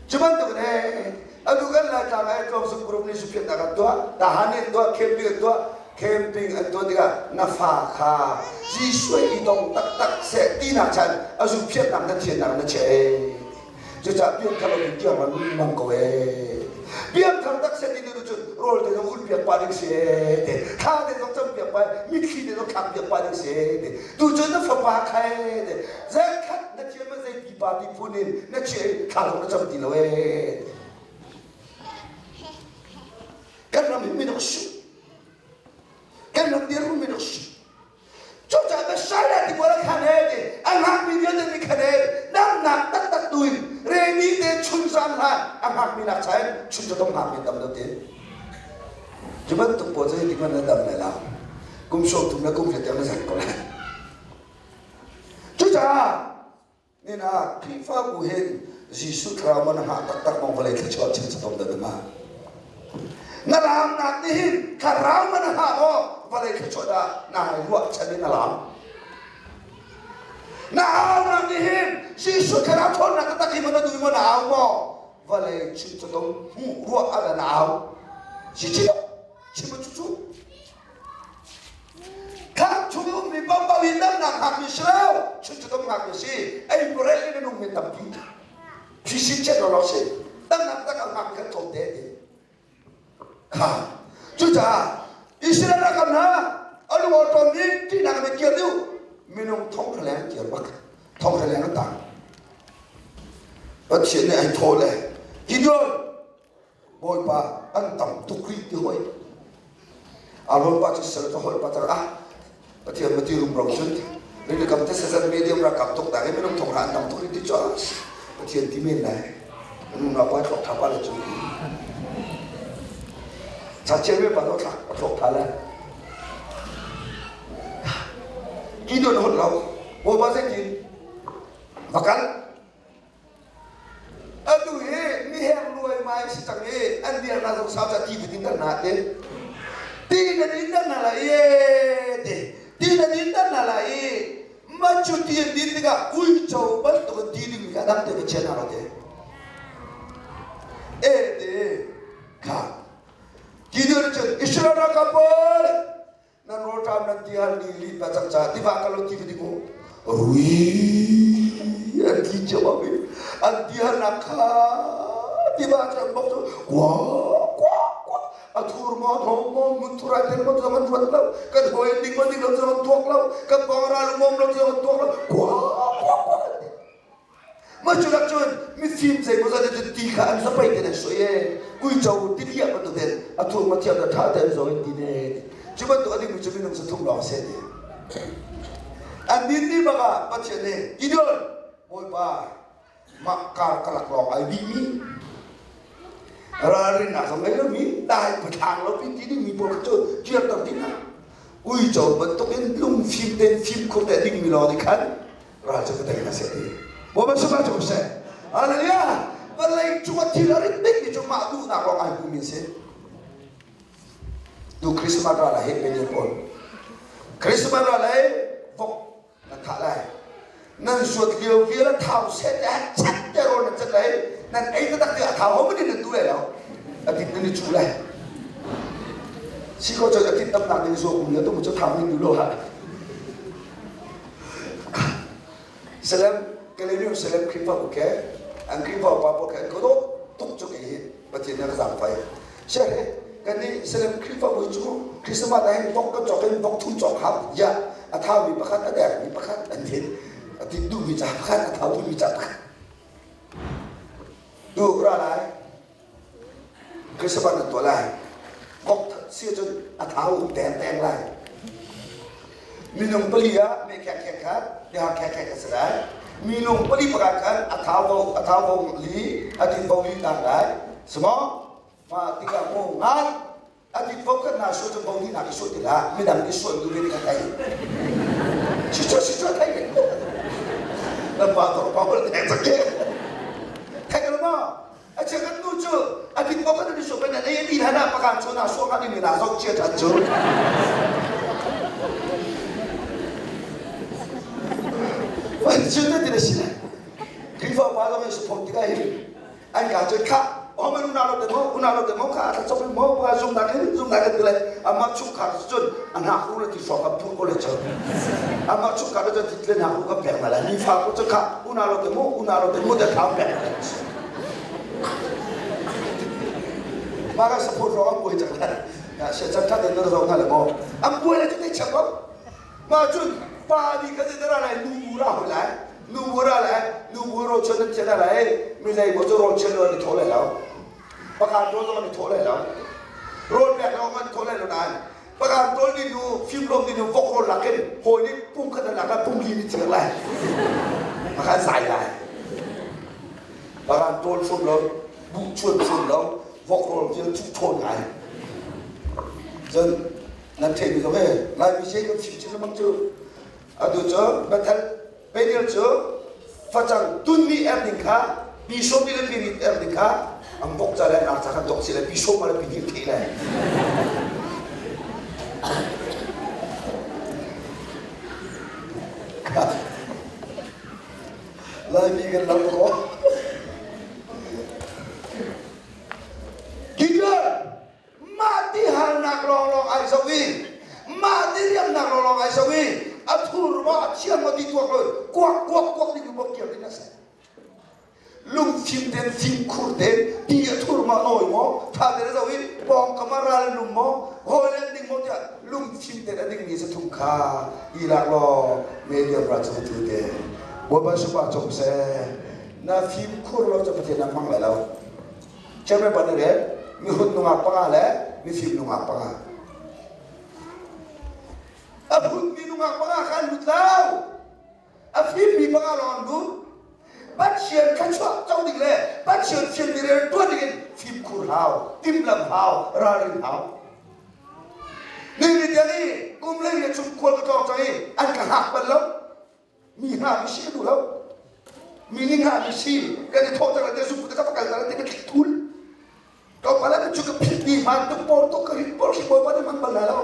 Cu bantuk in atu kan Laitlang ah tlawmsum group nih suphiatnak an tuah, tahan nih an tuah, camping an tuah, camping an tuah tikah na fa kha Jesuh i dong taktak seh tinak chan a zuphiatnak na thiannak na chiah ee. Cucaah piangthar lo ding tiang in mang ko ee. Piangthar tak set in cun rawl te zong ulh piak pah ding si ee te. Thla te zong cam piak pah mitthli te zong thlak piak pah ding si ee te. Tu cun na fapa kha ee te. Zeikhat na thiam ma zei pipa ti phun in na chiah i thla zong na cam ti lo ee. Kan ram hi minung si. Kan ram dirhmun minung si. Cucaah Messiah ti bual a khan he ti a hngakmi vialte nih khan he damnak taktak tu in reni te chun zan hlan a hngakmi nak cha in chun cu dong hngakmi tam deuh ti. Cu bantuk pawl cu hitin na dam lai lo. Kum 30 le kum riat tiang na zan ko lai. Cucaah. Nin ah Khrihfabu hin Jesuh thlarau man hngah taktak mong vawlei thluachuah chin chatom da ma. Na laamnak nih hin thlarau man hngah maw vawlei thluachuah dah na ruah chan in na laam. Na aunak nih hin Jesuh thlarau ṭhawnnak taktak hi maw na duh maw na au maw vawlei chim chatom hmuh ruah ah na au. Si chim chim cu cu Thlang chung i ummi paohpaoh hi damnak hngakmi si lo, chuncatom hngakmi si. Ei purel in a nungmi tampi. Phisin chet lawlaw si. Damnak tak a hngakmi kan tlawm te ti. Kha. Cucaah Israel rakam hna a lung awṭawm i ṭihnak in kir dih minung thong leng kir bak. Thong leng an tang. Pathian nih ai thaw le Gideon Bawipa an tam tuk rih ti hoi. Aaron pa cu sal ka holh pa tar ah Pathian mati rumro cun rili kam te sazan medium rakap tuk dak i minung thong an tam tuk rih ti cu Pathian ti men lai nu na pa thlok tha pa le cu cha chian me pa no thlak thlok tha le Gideon hot lo Bawipa zeitin va kal Atu hi miheng luaimai si cang i an biaknak zong sau ca ti na dinter hna ti. Ti na dinter hna lai i ti. Ti na dinter hna lai i man cu ti an din tikah uico bantuk in ti dingmi kha dang te va chia hna lo ti. E ti kha Gideon cun Israel ralkap pawl nan rawlṭam nan ti hal ni li pa cang ca tiva ka lo ti ka ding rui an ti cio mi an ti halnak kha tiva cu an bok cu kwa kwa kwa a thur maw thong maw mun thur ai tel maw zong an ruat lo kan hawi ding maw ding lo zong an tuak lo kan pawng ral mom lo zong an tuak lo kwa kwa kwa Mah cu lak cun mifim zeimawzat nih cun ti kha an zapei ten an soi e uico tiliah bantuk ten a thur ma thiam da ṭha te an zo in ti ne cu bantuk a dingmi cu minung sathum lawng seh ti an din ni bak ah Pathian nih Gideon Bawipa mah kar ka lak lawng ai bihmi ralrinnak zong ngei lomi dai pathlang lo pi ti dingmi pawl kha cu kirter ding ah uico bantuk in lungfim ten fimkhur te dingmi lawng nih khan ral cu ka tei hna seh ti Bawipa sifah cu seh Hallelujah vawlei cung ah thil a rit bikmi cu mah duhnak lawng ai hmumi a si tu Christmas ral ah he pe pawl Christmas ral ai vok nan thah lai nan suat lio vial a thau set le chat te rawl nan chat lai nan ei taktak ti a thau ho man nan duh lai lo a dit nan i chu lai si ko cu a tit tamnak ding zuak um le tu mu cu thau ning duh lo ha Salem Kalelium Salem Khrihfabu ke an Khrihfa upa pawl ke an ka dawt tuk cu kei hi Pathian nih a ka zaangfai. Siahe kan nih Salem Khrihfabu cu Christmas ah hin vok kan cawk in vok thum cawk hau ya a thaumi pakhat a dermi pakhat an thin a tin duhmi ca pakhat a thau duhmi ca pakhat tu ra lai Christmas nan tuah lai. Vok si cun a thau dengdeng lai. Minung pali ah me khek khek khat, bia khek khek a si lai. Minung pali pakhat khan a thau bo a thau bo li, a tin bo li tang lai. Simo ma tikah mu ngai a tin bo khat na su cun bo ni nak i su ti la midang i suan du ve ni kha thai. Si chu si chu thai. Nan pa tor pa hol thek chake. Thek lo ma A chiakhat nu cu a tling bok an i suk in an ei ti hlan ah pakan chun ah suak an in ah zoh chia ṭhan cu. Cu te ti si le Khrihfa upa zong in support tikah hin an ka cun khah oh man una lo te mo una lo te mo kha thla chok in mo pa zum nak in zum nak in le amah chungkhar cun a hnak ru le ti hrawk a phur ko le cun amah chungkhar cun ti le hnak ru ka pek na lai mi fa ko cu kha una lo te mo una lo te mo te thau pek na lai Mah ka support ruang an buai cang lai. Sia chan that in na zo hna le maw? An buai le cu te chak lo. Ma cun pa ni kha te ra lai nu bu ra hoi lai. Nu bu ra lai nu bu ro chon an thian lai. Mi zei mo cu ro chian lo an i thawh lai lo. Pakan rawl zong an i thawh lai lo. Rawl pek lo an i thawh lai lo nain pakan rawl ni nu fim lom ni nu vok rawl lak in hawi nih pum khat an lak lai pum li ni thiang lai. Pakan zai lai. Pakan tawl hrum lo, buh chuan hrum lo, vok rawl vial cu ṭhawn ngai. Cun nan theihmi zong he Laimi se kan fim chin lengmang cu. Atu cu Bethel Peniel cu Facang tunmi er ding kha pi sawm le pi rit er ding kha an bok ca le an ar ca khan dok si le pi sawm le pi hnih theh le. Laimi kan lam ko. Gideon mah ti harnak lawnglawng ai zoh i mah ti riamnak lawnglawng ai zoh i a thur maw a thiang maw ti tuak lo kuak kuak kuak ding maw kir ding a si. Lungfim ten fimkhur ten ti a thur maw nawi maw tha ten a zoh i pawngkam ah ral an lum maw hawi le an ding maw tiah lungfim ten a dingmi sathum kha i lak law medium ra cu tu te Bawipa supa cung seh na fimkhur lo cu Pathian na hmang lai lo. Chairman pa nih rel mihrut nungak panga le mifim nungak panga. A phunmi nungak panga kha an lut lo. A fimmi panga lawng an lut. Pathian thluachuah co ding le Pathian fialmi rian ṭuan ding in fimkhur hau, timhlamh hau, ralrin hau. Ni ni tiang i kum le rian chung khual ka tlawng cang i an ka hngak bal lo. Mi hngak mi si ka duh lo. Mi nih hngak mi si kan i thawh cang lai te zumpu te ka va kal cang lai te ka thlik thul. Ka pala ka cu ka phit ni hman tuk por tuk ka rit por si bawipa nih hmang bal lai lo.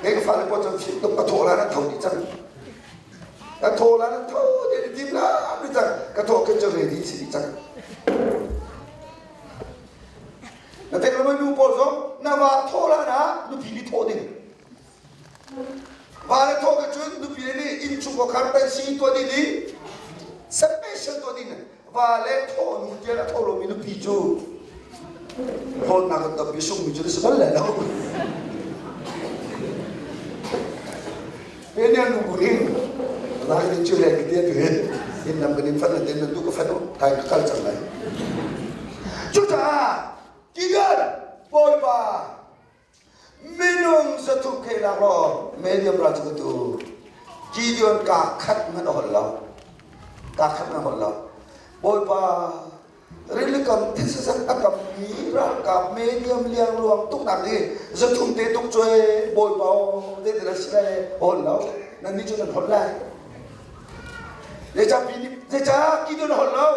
Kei ka fale pawl cun phit tuk ka thawh la nan tho dih cang. Ka thawh la nan tho dih tim la ni cang. Ka thawh khin cu ready si dih cang. Na theih lo nu pawl zong na va thawh la na nupi nih thawh ding. Va le thawh ka cun nupi nih inn chung khar tan si tuah ding ding. Special tuah ding. Va le thawh nu tiang a tho lomi nupi cu hlawtnak an tampi sungmi cu na si bal lai lo. Penian nu buring lai ni cu le ki tu hin in lam kan in fat na den na tu ka fat tai ka kal cang lai. Cucaah Gideon Bawipa Minung zathum khei lak law medium ra cu tu Gideon kaa khat hmanh a holh lo. Kaa khat hmanh a holh lo. Bawipa rilikam thisa a kammi ralkap medium liangluang tuknak hi zathum te tuk cu ee Bawipa aw te te si lai holh lo. Nan nih cu nan holh lai. Zeicah Gideon a holh lo?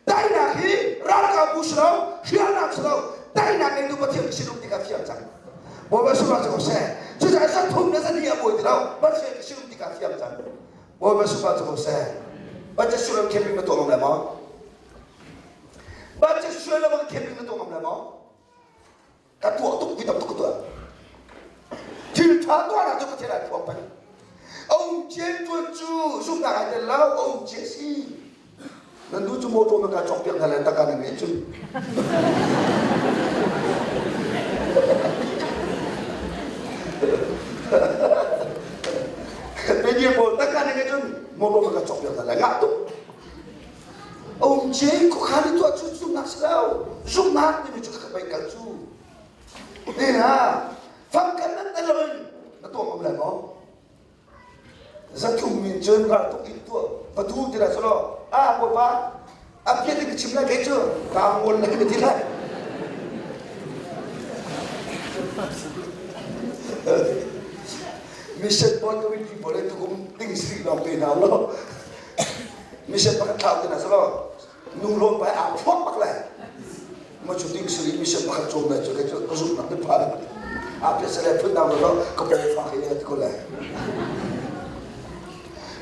Teinak hi ralkapbu si lo, hrialnak si lo, teinak ngeitu Pathian ka sinum ti kha fiang cang. Bawipa sungah cu ko seh. Cucaah zathum le zali a buai ti lo, Pathian ka sinum ti kha fiang cang. Bawipa sungah cu ko seh. Budget sual camping na tuah ngam lai maw? Budget sual le bang camping na tuah ngam lai maw? Ka tuah tuk vi tam tuk ka tuah. Thil ṭha tuahnak cu Pathian ai phuang peng. A um cian tuan cu zumhnak ai tel lo, a um cia si. Nan nu cu motor na ka cawk piak hna le taka nan ngeih cun. Media pawl taka nan ngeih cun motor na ka cawk piak hna le ngah tuk. A um cia i khuakhan i tuah cu zumhnak si lo. Zumhnak timi cu ka pei kal cu. Ni ha, fangkhat nan tel loin na tuah ngam lai maw? Zathum min cun raltuk in tuah patu ti lai selaw a bawipa a piat in ka chim lai kei cu kaa ngol lai ka ti lai. Mission board committee pawl hi tukum ting sri lawng te hna lo. Mission pakhat thlau te hna selaw nu lawn pai aa phuak bak lai ma cu ding suri mission pakhat cawm lai cu kei cu ka zumh nak te pha a pe sale phun dang lo ka po fa khi ne ti ko lai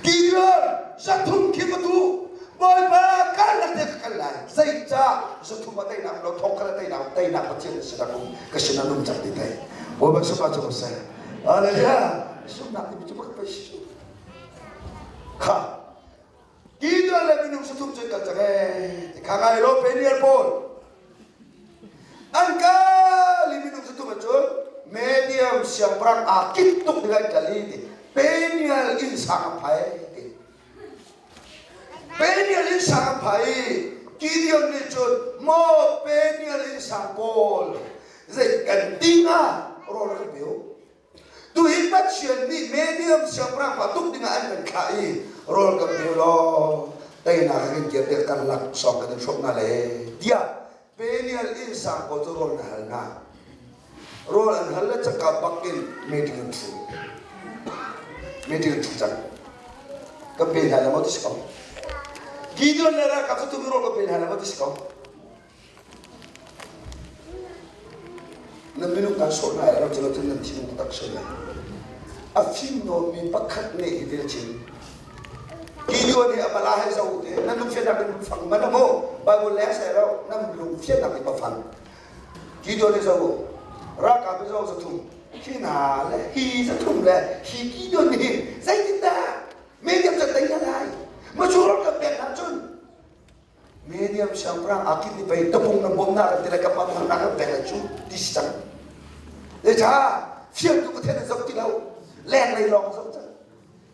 Gideon zathum khi ka tu Bawipa kal nak te ka kal lai zeica zathum a teinak lo thong khala teinak teinak Pathian na sinah um ka sinah num cang ti thei Bawipa sumah cu seh Hallelujah sumnak ti cu pakhat pei si kha Gideon le minung sathum cu kal cang ee ti kha ngai lo Peniel pawl an kal i minung sathum cun medium siangpahrang aa kit tuk ding an kal i ti Peniel inn sang an phai ti Peniel inn sang an phai i Gideon nih cun maw Peniel inn sang pawl zei kan ti hnga rawl kan pe u Tuhi Pathian nih medium siangpahrang pa tuk dingah an kan thlah i rawl kan pe law teinak a kan kiar tiah kan laksawng kan in hrawmh hna le tiah Peniel inn sang pawl cu rawl na hal hna. Rawl an hal le cangka bak in meeting an ṭhu. Meeting an ṭhu cang. Kan pe hna le maw ti si ko. Gideon le ralkap cu tu rawl ka pe hna lo ti si ko. Na minung kan sawh hna i ram cu cun nan thinlung taktak si lai. A fim nawnmi pakhat nih hi til chin. Gideon nih a pala he zo te nan lungfiannak in fang man mu Bible leng sai lo nan lungfiannak in fang. Gideon nih zo ralkap nih zo zathum hi hna le hi zathum le hi Gideon nih zeitindah medium can tei hna lai ma cu ram kan pek hna cun Medium siangpahrang aa kip nih pei tapung na bawmnak an ti le ka pa nak an pek lai cu ti si cang. Zeicah fiantu Pathian an zoh ti lo. Lenglei lawng zoh cang.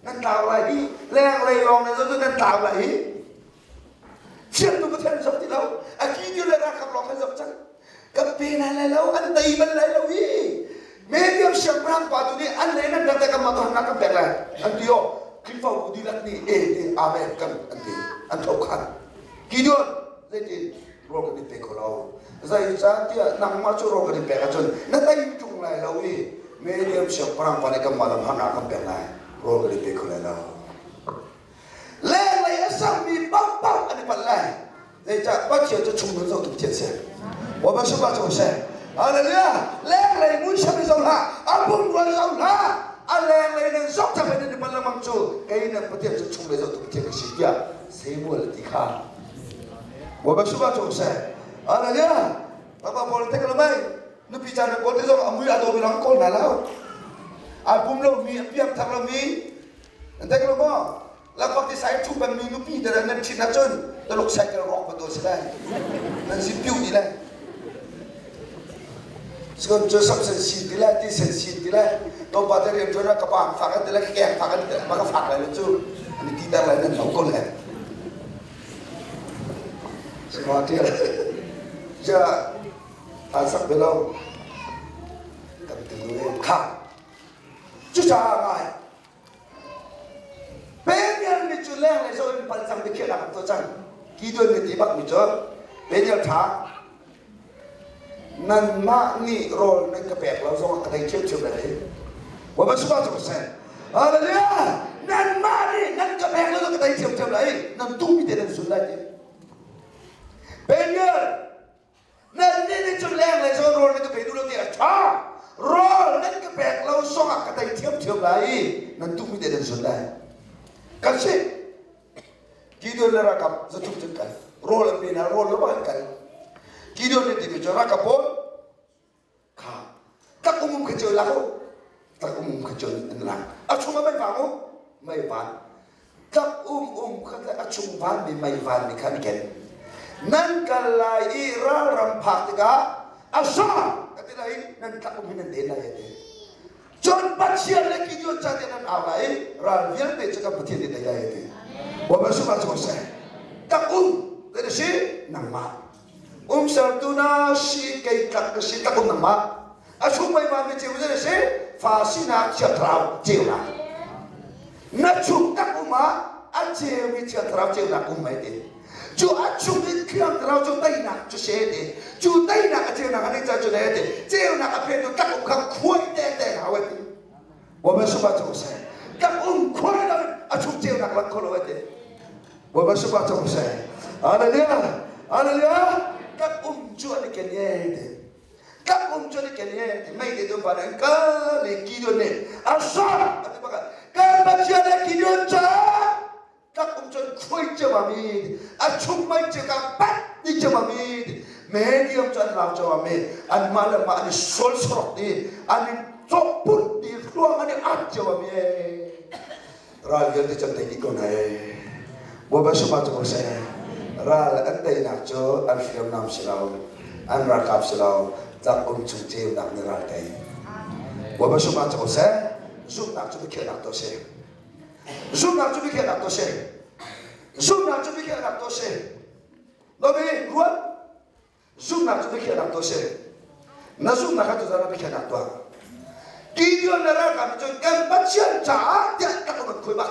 Nan tlau lai hi. Lenglei lawng nan zoh cu nan tlau lai hi. Fiantu Pathian an zoh ti lo. A ki le ralkap lawng an zoh cang. Kan pe lai lai lo, an tei bal lai lo hi. Medium siangpahrang pa tu nih an lei nan rat kan mah tuhan kan pek lai. An ti o. Khrihfabu dihlak nih e ti amen kan an ti. An tho khan. Gideon zeitin rawl kan i pe kho lo. Zeicahtiah nangmah cu rawl kan i pek ahcun na tei ṭung lai lo i medium siangpahrang pa nih kanmah lam harnak kan pek lai. Rawl kan i pe kho lai lo. Lenglei a sangmi paohpaoh an i palh lai. Zeicah Pathian cu chung nun zohtu Pathian si. Bawipa sungah cu seh. Hallelujah. Lenglei muisam in zoh hlah. A pumrual zoh hlah. A lenglei nan zoh cang in nan i palh lengmang cu kei nan Pathian cu chunglei zohtu Pathian ka si tiah Samuel a ti kha. Bawipa sungah cu seh. Hallelujah. Papa pawl te ka mai. Nupi caan kawl te zong a mui a dawmi lawng kawl hna lo. Ai pum lomi, a piang thar lomi, Nan theih lo maw? Lakphak ti sai ṭhu pengmi nupi te nan ṭhit ahcun Tuluk cycle rawk bantuk si lai. Nan si piu ti lai. Sikon cu samsen si ti lai, ti sen si ti lai. Tlawmpal te rian ṭuan ah ka pa fak an ti lai, ka keng fak an ti lai, ma ka fak lai lo cu. An i ti ter lai nan lo ko lai. Sima ṭial. Ja, an sak ve lo. Kan ti lu kha. Cucaah ngai Peniel nih cu lenglei zoh in pal cang biakhiahnak an tuah cang. Gideon nih ti bakmi cu Peniel ṭha nanmah nih rawl nan ka pek lo zongah ka tei ṭhiamṭhiam lai ti. Bawipa sungah cu ka seh. Hallelujah! Nanmah nih nan ka pek lo zong ka tei ṭhiamṭhiam lai. Nan duhmi te nan zul lai ti. Peniel Nannih nih cun lenglei zawn rawl nan ka pe duh lo ti a ṭha. Rawl nan ka pek lo zongah ka tei ṭhiamṭhiam lai i nan duhmi te nan zun lai. Kan si. Gideon le ralkap zathum cun kal. Rawl an pe hna, rawl lo bak an kal. Gideon nih timi cu ralkap pawl kha tak um um kha ceu lak u. Tak um um kha ceu an lak. A chungah mei vang u. Mei van. Tlak um um kha a chung vanmi mei vanmi kha an ken. Nan kal lai i ralram phak tikah a sa ka ti lai nan tlak um hi nan den lai a ti. Cun Pathian le Gideon ca tiah nan au lai i ral vialte cu kan Pathian nih tei lai a ti. Bawipa sungah cu seh. Tak um kan si nangmah. Umsertu na si kei tlak ka si tak um nangmah. A chung mei van mi ceu zei si fa sinak thiang thlarau ceunak. Na chung tak um ah a ceu mi thiang thlarau ceunak um mai ti. Cu a chung in thiang thlarau cu teinak cu se ti. Cu teinak a ceunak a nei ca cu ne ti. Ceunak a phe tu tak um kha khuai te te hau ti. Bawipa sungah cu seh. Tak um khuai lo a chung ceunak lang kho lo ti. Bawipa sungah cu seh. Hallelujah. Hallelujah. Tak um cu an i ken ye ti. Kan um cu ni ken he ti mei te tu pa nih ka le Gideon nih a sa a ti bak kan Pathian le Gideon ca tak um cun khuai cio mi a chung mei cio ka pat ni cio mi medium cu an lau cio mi an mah le mah an i sol sorok di an i cawhput di hluang an i at cio mi Ral vialte cu an tei dih ko hna ee. Bawipa sungah cu ko seh. Ral an teinak cu an hriamnam si lo, an ralkap si lo, tlak um chung ceunak nih ral tei. Bawipa sungah cu ko seh. Zumhnak cu biakhiahnak tuah si. Zumhnak cu biakhiahnak tuah si. Zumhnak cu biakhiahnak tuah si. Nobi ruat Zumhnak cu biakhiahnak tuah si. Na zumhnak kha tuzan ah biakhiahnak tuah. Gideon le ralkap nih cun kan Pathian caah tiah tak um an khuai bak.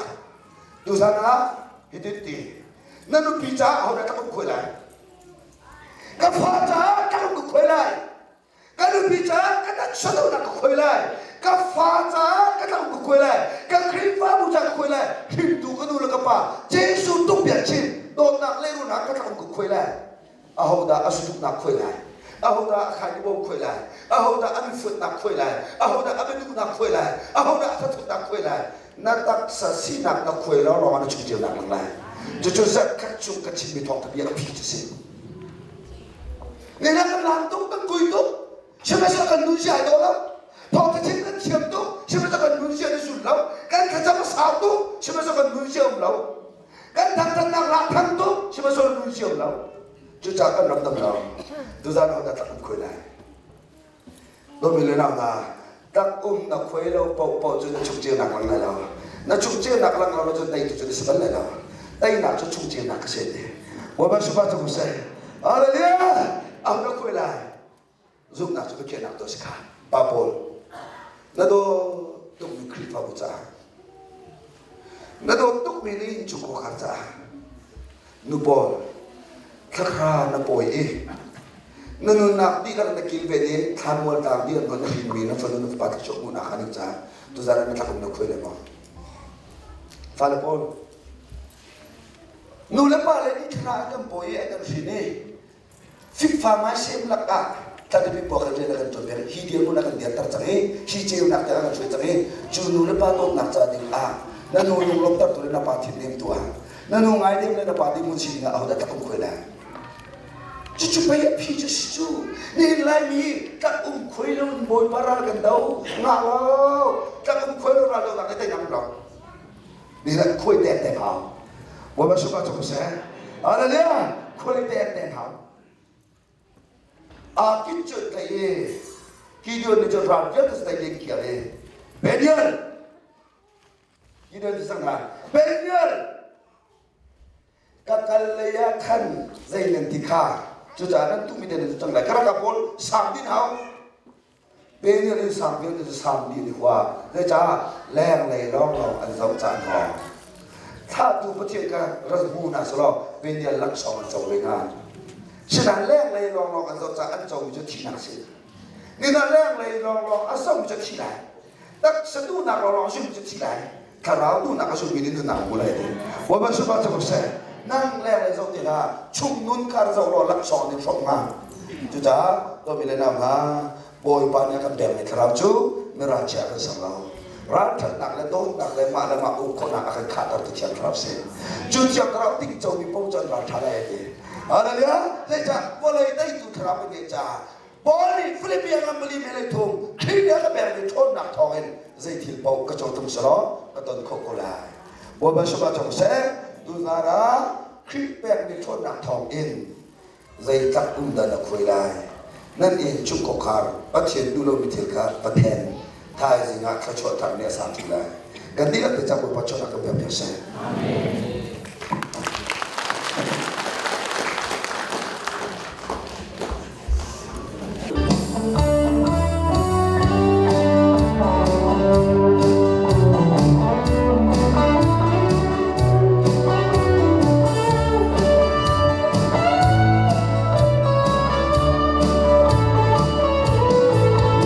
Tuzan ah hitin ti. Na nupi caah hodah tak um khuai lai? Ka fa caah tak um ka khuai lai. Ka nupi caah ka taksa ka khuai lai. Ka fa caah ka tak um ka khuai lai. Ka Khrihfabu caah ka khuai lai. Hringtu ka nu le ka pa Jesuh tuk biak chin. Dawtnak lehrulnak ka tlak um khuai lai. Ahodah a sutuknak khuai lai? Ahodah a khaini khuai lai? Ahodah a mifuatnak khuai lai? Ahodah a biaduhnak khuai lai? Ahodah a thathutnak khuai lai? Na taksa sinak na khuai lo lawng ah na chungceunak lang lai. Cucu zarhkhat chung ka chimmi thawngtha bia a phi cu si. Nina kan lang tuk, kan kui tuk. Sihmanhsehlaw kan nun sia ai dawh lo. Thawngtha chim kan thiam tuk, sihmanhsehlaw kan nun sia na zul lo. Kan thlacam a sau tuk, sihmanhsehlaw kan nun sia um lo. Kan thangthatnak lah thang tuk, sihmanhsehlaw nun sia um lo. Cucaah kan ram dam lo. Tuzaan ho dah tlak um khuai lai. Dawmi le nau hna, tlak um na khuai lo paohpaoh cu na chungceunak lang lai lo. Na chungceunak lang lo cun teitu cu na si bal lai lo. Teinak cu chungceunak ka si ti. Bawipa supa cu seh. Hallelujah! Aho na khuai lai? Zumhnak cu biakhiahnak tuah si kha. Pa pawl, na dawt tukmi Khrihfabu caah, na dawt tukmi na innchungkhar caah, nu pawl, thlakhra na pawi i na nunnak dihlak na kilven i thlanmual tlang dihlak na hrinmi na fanu na fapa thluachuah hmuhnak kha ning caah tuzaan ah na thlakum na khuai le maw? Fale pawl, nu le pa le nih thla an kan pawi i an kan hrin i Fikfa maisem lakah tlangpi pua kan rian a kan ṭuan hi dirhmun a kan dirter cang i hi ceunak te a kan hruai cang i cu nu le pa dawtnak ca ding ah na nu lunglawmhtertu le na pa thinnem tu ah na nu ngai ding le na pa ding mun si ding ah ahodah tlak um khuai lai cucu pei a phi cu si cu nihin laimi tlak um khuai lo in bawipa ral kan do ngah lo tlak um khuai lo ral donak le teinak lo ni rat khuai tek tek hau bawipa suka cu seh hallelujah khuai tek tek hau a kit cu thei i Gideon nih cun ral vialte cu tei ding kiar i Peniel Gideon cu sang hna Peniel ka kal lei ah khan zei nan ti kha cucaah nan tuhmi te nan cu cang lai ka ralkap pawl sang din hau Peniel in sang vialte cu sang dih an i hua zeicah lenglei lawnglawng an zoh caan hawng thlahtu Pathian kha rak hmu hna selaw Peniel laksawng an co ve hnga sinain lenglei lawnglawng an zoh caah an comi cu thihnak a si nina lenglei lawnglawng a zohmi cu thi lai taksa duhnak lawnglawng a zummi cu thi lai thlarau duhnak a zummi nih nunnak hmu lai ti Bawipa supa cu seh nang leng le zoh ti hlah chung nun kha zoh law laksawng nih hrawk hnga cucaah dawmi le nau hna Bawipa nih a kan pekmi thlarau cu miralchia kan ser lo ralṭhatnak le dawtnak le mah le mah uk khawhnak a kan khahter tu thiang thlarau si cu thiang thlarau ting comi paoh cu an ralṭha lai a ti Hallelujah zeicah vawlei teitu thlarau kan ngeih caah Paul nih Filipi a ngan bali mele thum Khrih nih a ka pekmi ṭhawnnak thawngin zei thil paoh ka cawtum selaw ka ton khawh ko lai. Bawipa sungah cong seh, tuzaan ah Khrih pekmi ṭhawnnak thawngin zeitlak um dah na khuai lai. Nan inn chung kawkhar Pathian duh lomi thil kha va then. Thaizing ah thluachuah thar nih a sang ṭi lai. Kan dihlak te cang Bawipa ṭhawnnak kan pek piak seh. Amen.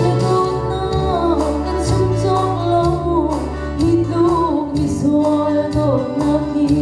Na dawtnak kan chim cawk lo, hi tluk misual dawtnak hi.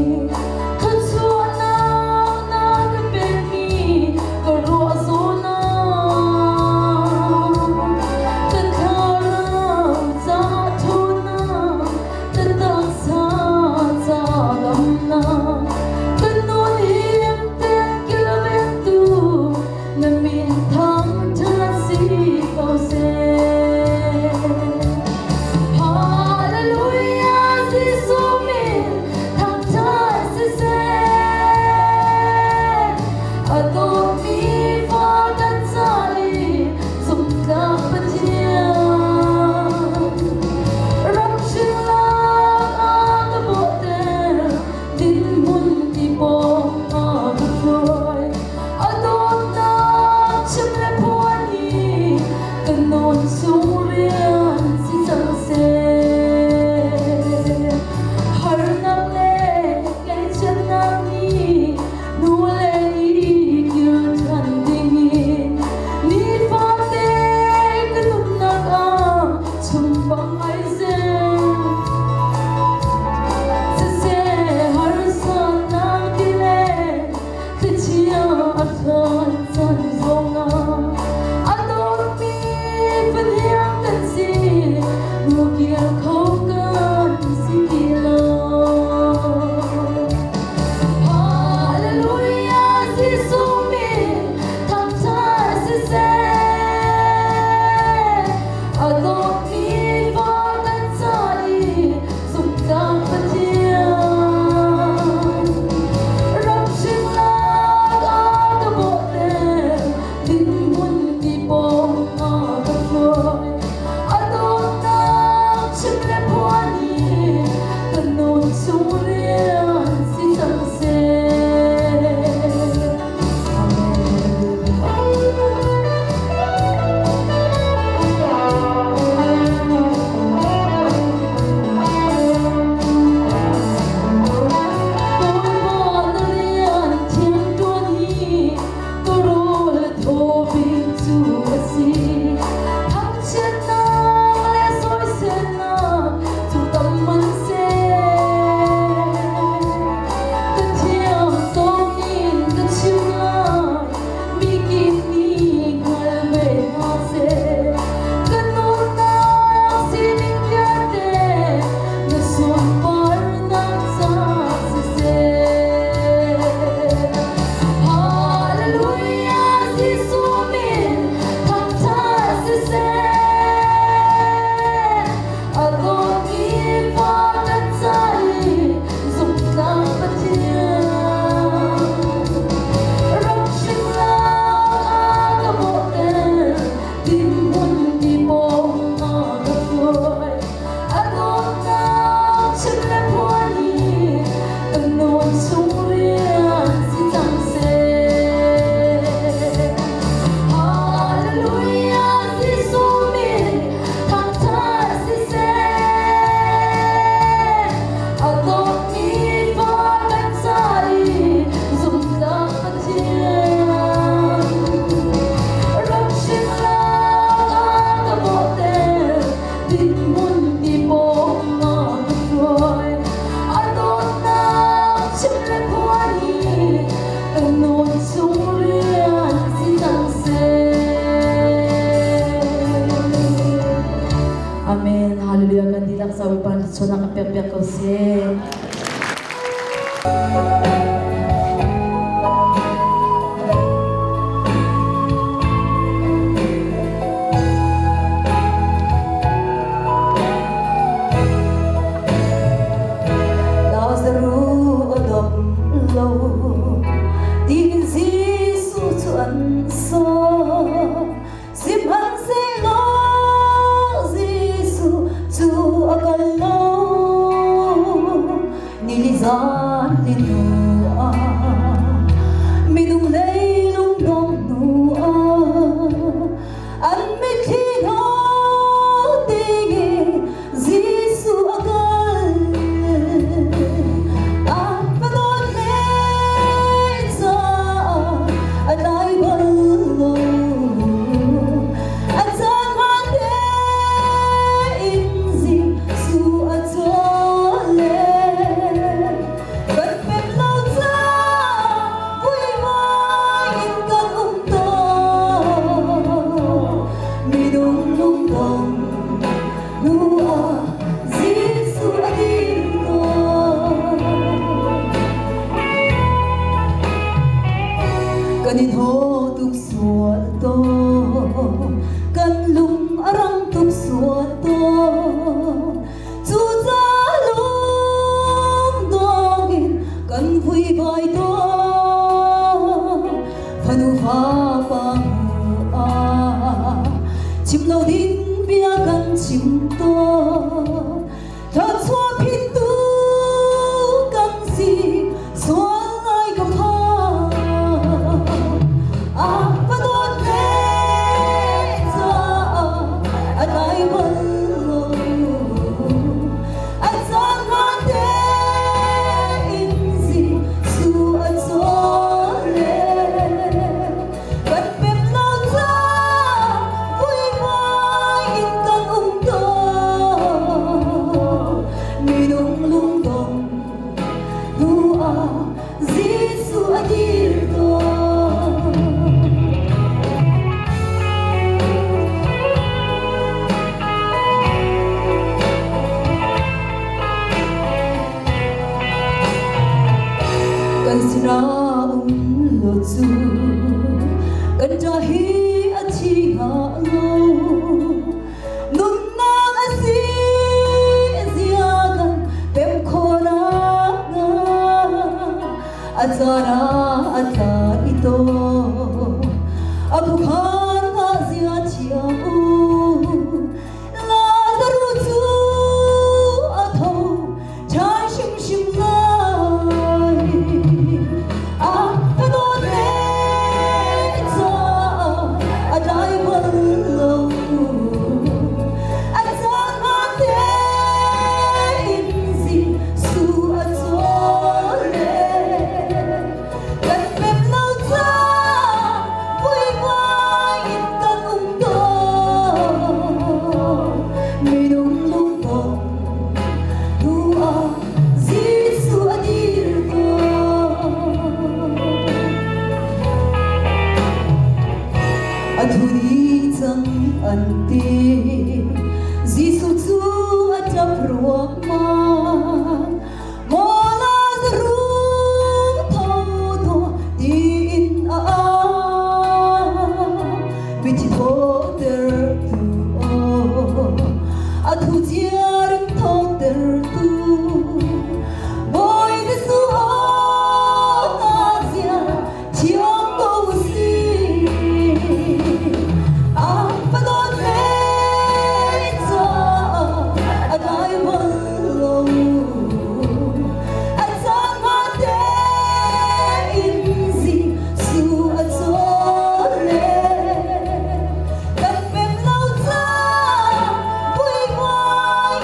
Bawipa nih thluachuahnak kan pekpiak ko seh. Lazarus a dam lo tiin Jesuh cu an sawm. Sihmanhsehlaw Jesuh cu a kal lo. Nili zan li hnu ah minung leilung dong hnu ah an mitthli hna tingin Jesuh a kal. A va dawt hle caah a tlai bal lo. A caan hmaan tein Jesuh a cawl Kan pem lo caah vuivai in kan um tawn. Minung lungdong hnu ah Jesuh a dir tawn. Kan in haw tuk sual tawn, kan lung a rang tuk sual tawn. Cucaah lungdong in kan vuivai tawn. Fanu fapa hmu ah chim lo ding bia kan chim tawn. Thluachuah phittu kan si sual ngai ka phan. A va dawt le caah a tlai bal lo. A caan hmaan tein Jesuh a cawl Kan pem lo caah vuivai in kan um tawn. Minung lungdong hnu ah Jesuh a dir tawn. Kan sinah um lo cu kan ṭa hi a thi hnga lo. Nunnak a si zia kan pem khawhnak hnga a caan ah a tla i taw. A phukhan ah zia thiam u. Lazarus cu a tho ṭhan hrimhrim lai. A ka dawt le caah a dai bal lo. A caan hmaan tein Jesuh a cawl Kan pem lo caah vuivai in kan um tawn. Minung lungdong hnu ah Jesuh a dir tawn. A thu dih cang an ti. Jesuh cu a ṭap ruangmang. Maw Lazarus tho tuah tiin a au. Mithi thawhtertu aw, a thu ciar in thawhtertu. Bawi Jesuh aw ngakchia thiang ko si. A va dawt le caah a dai bal lo. A caan hmaan tein Jesuh a cawl Kan pem lo caah vuivai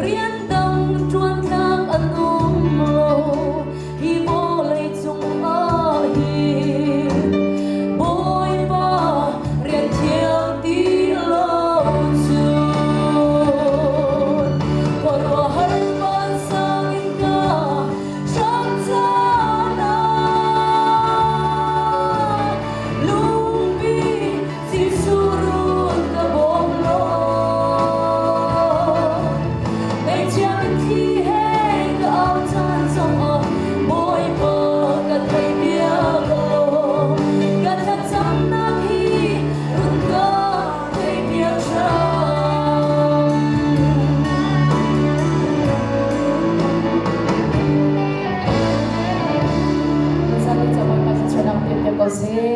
Rian dang ṭuan tlak an um lo hi vawlei cung ah hin. Bawipa rian thiang ti lo cun khuaruahhar vansang in ka hram caan ah lungpi Jesuh run ka bawm law. Ngaihchia mitthli he ka au caan zongah Bawipa ka theihpiak law. Ka thlacamnak hi run ka theihpiak hram. Kan ca Bawipa thluachuahnak pe piak ko seh.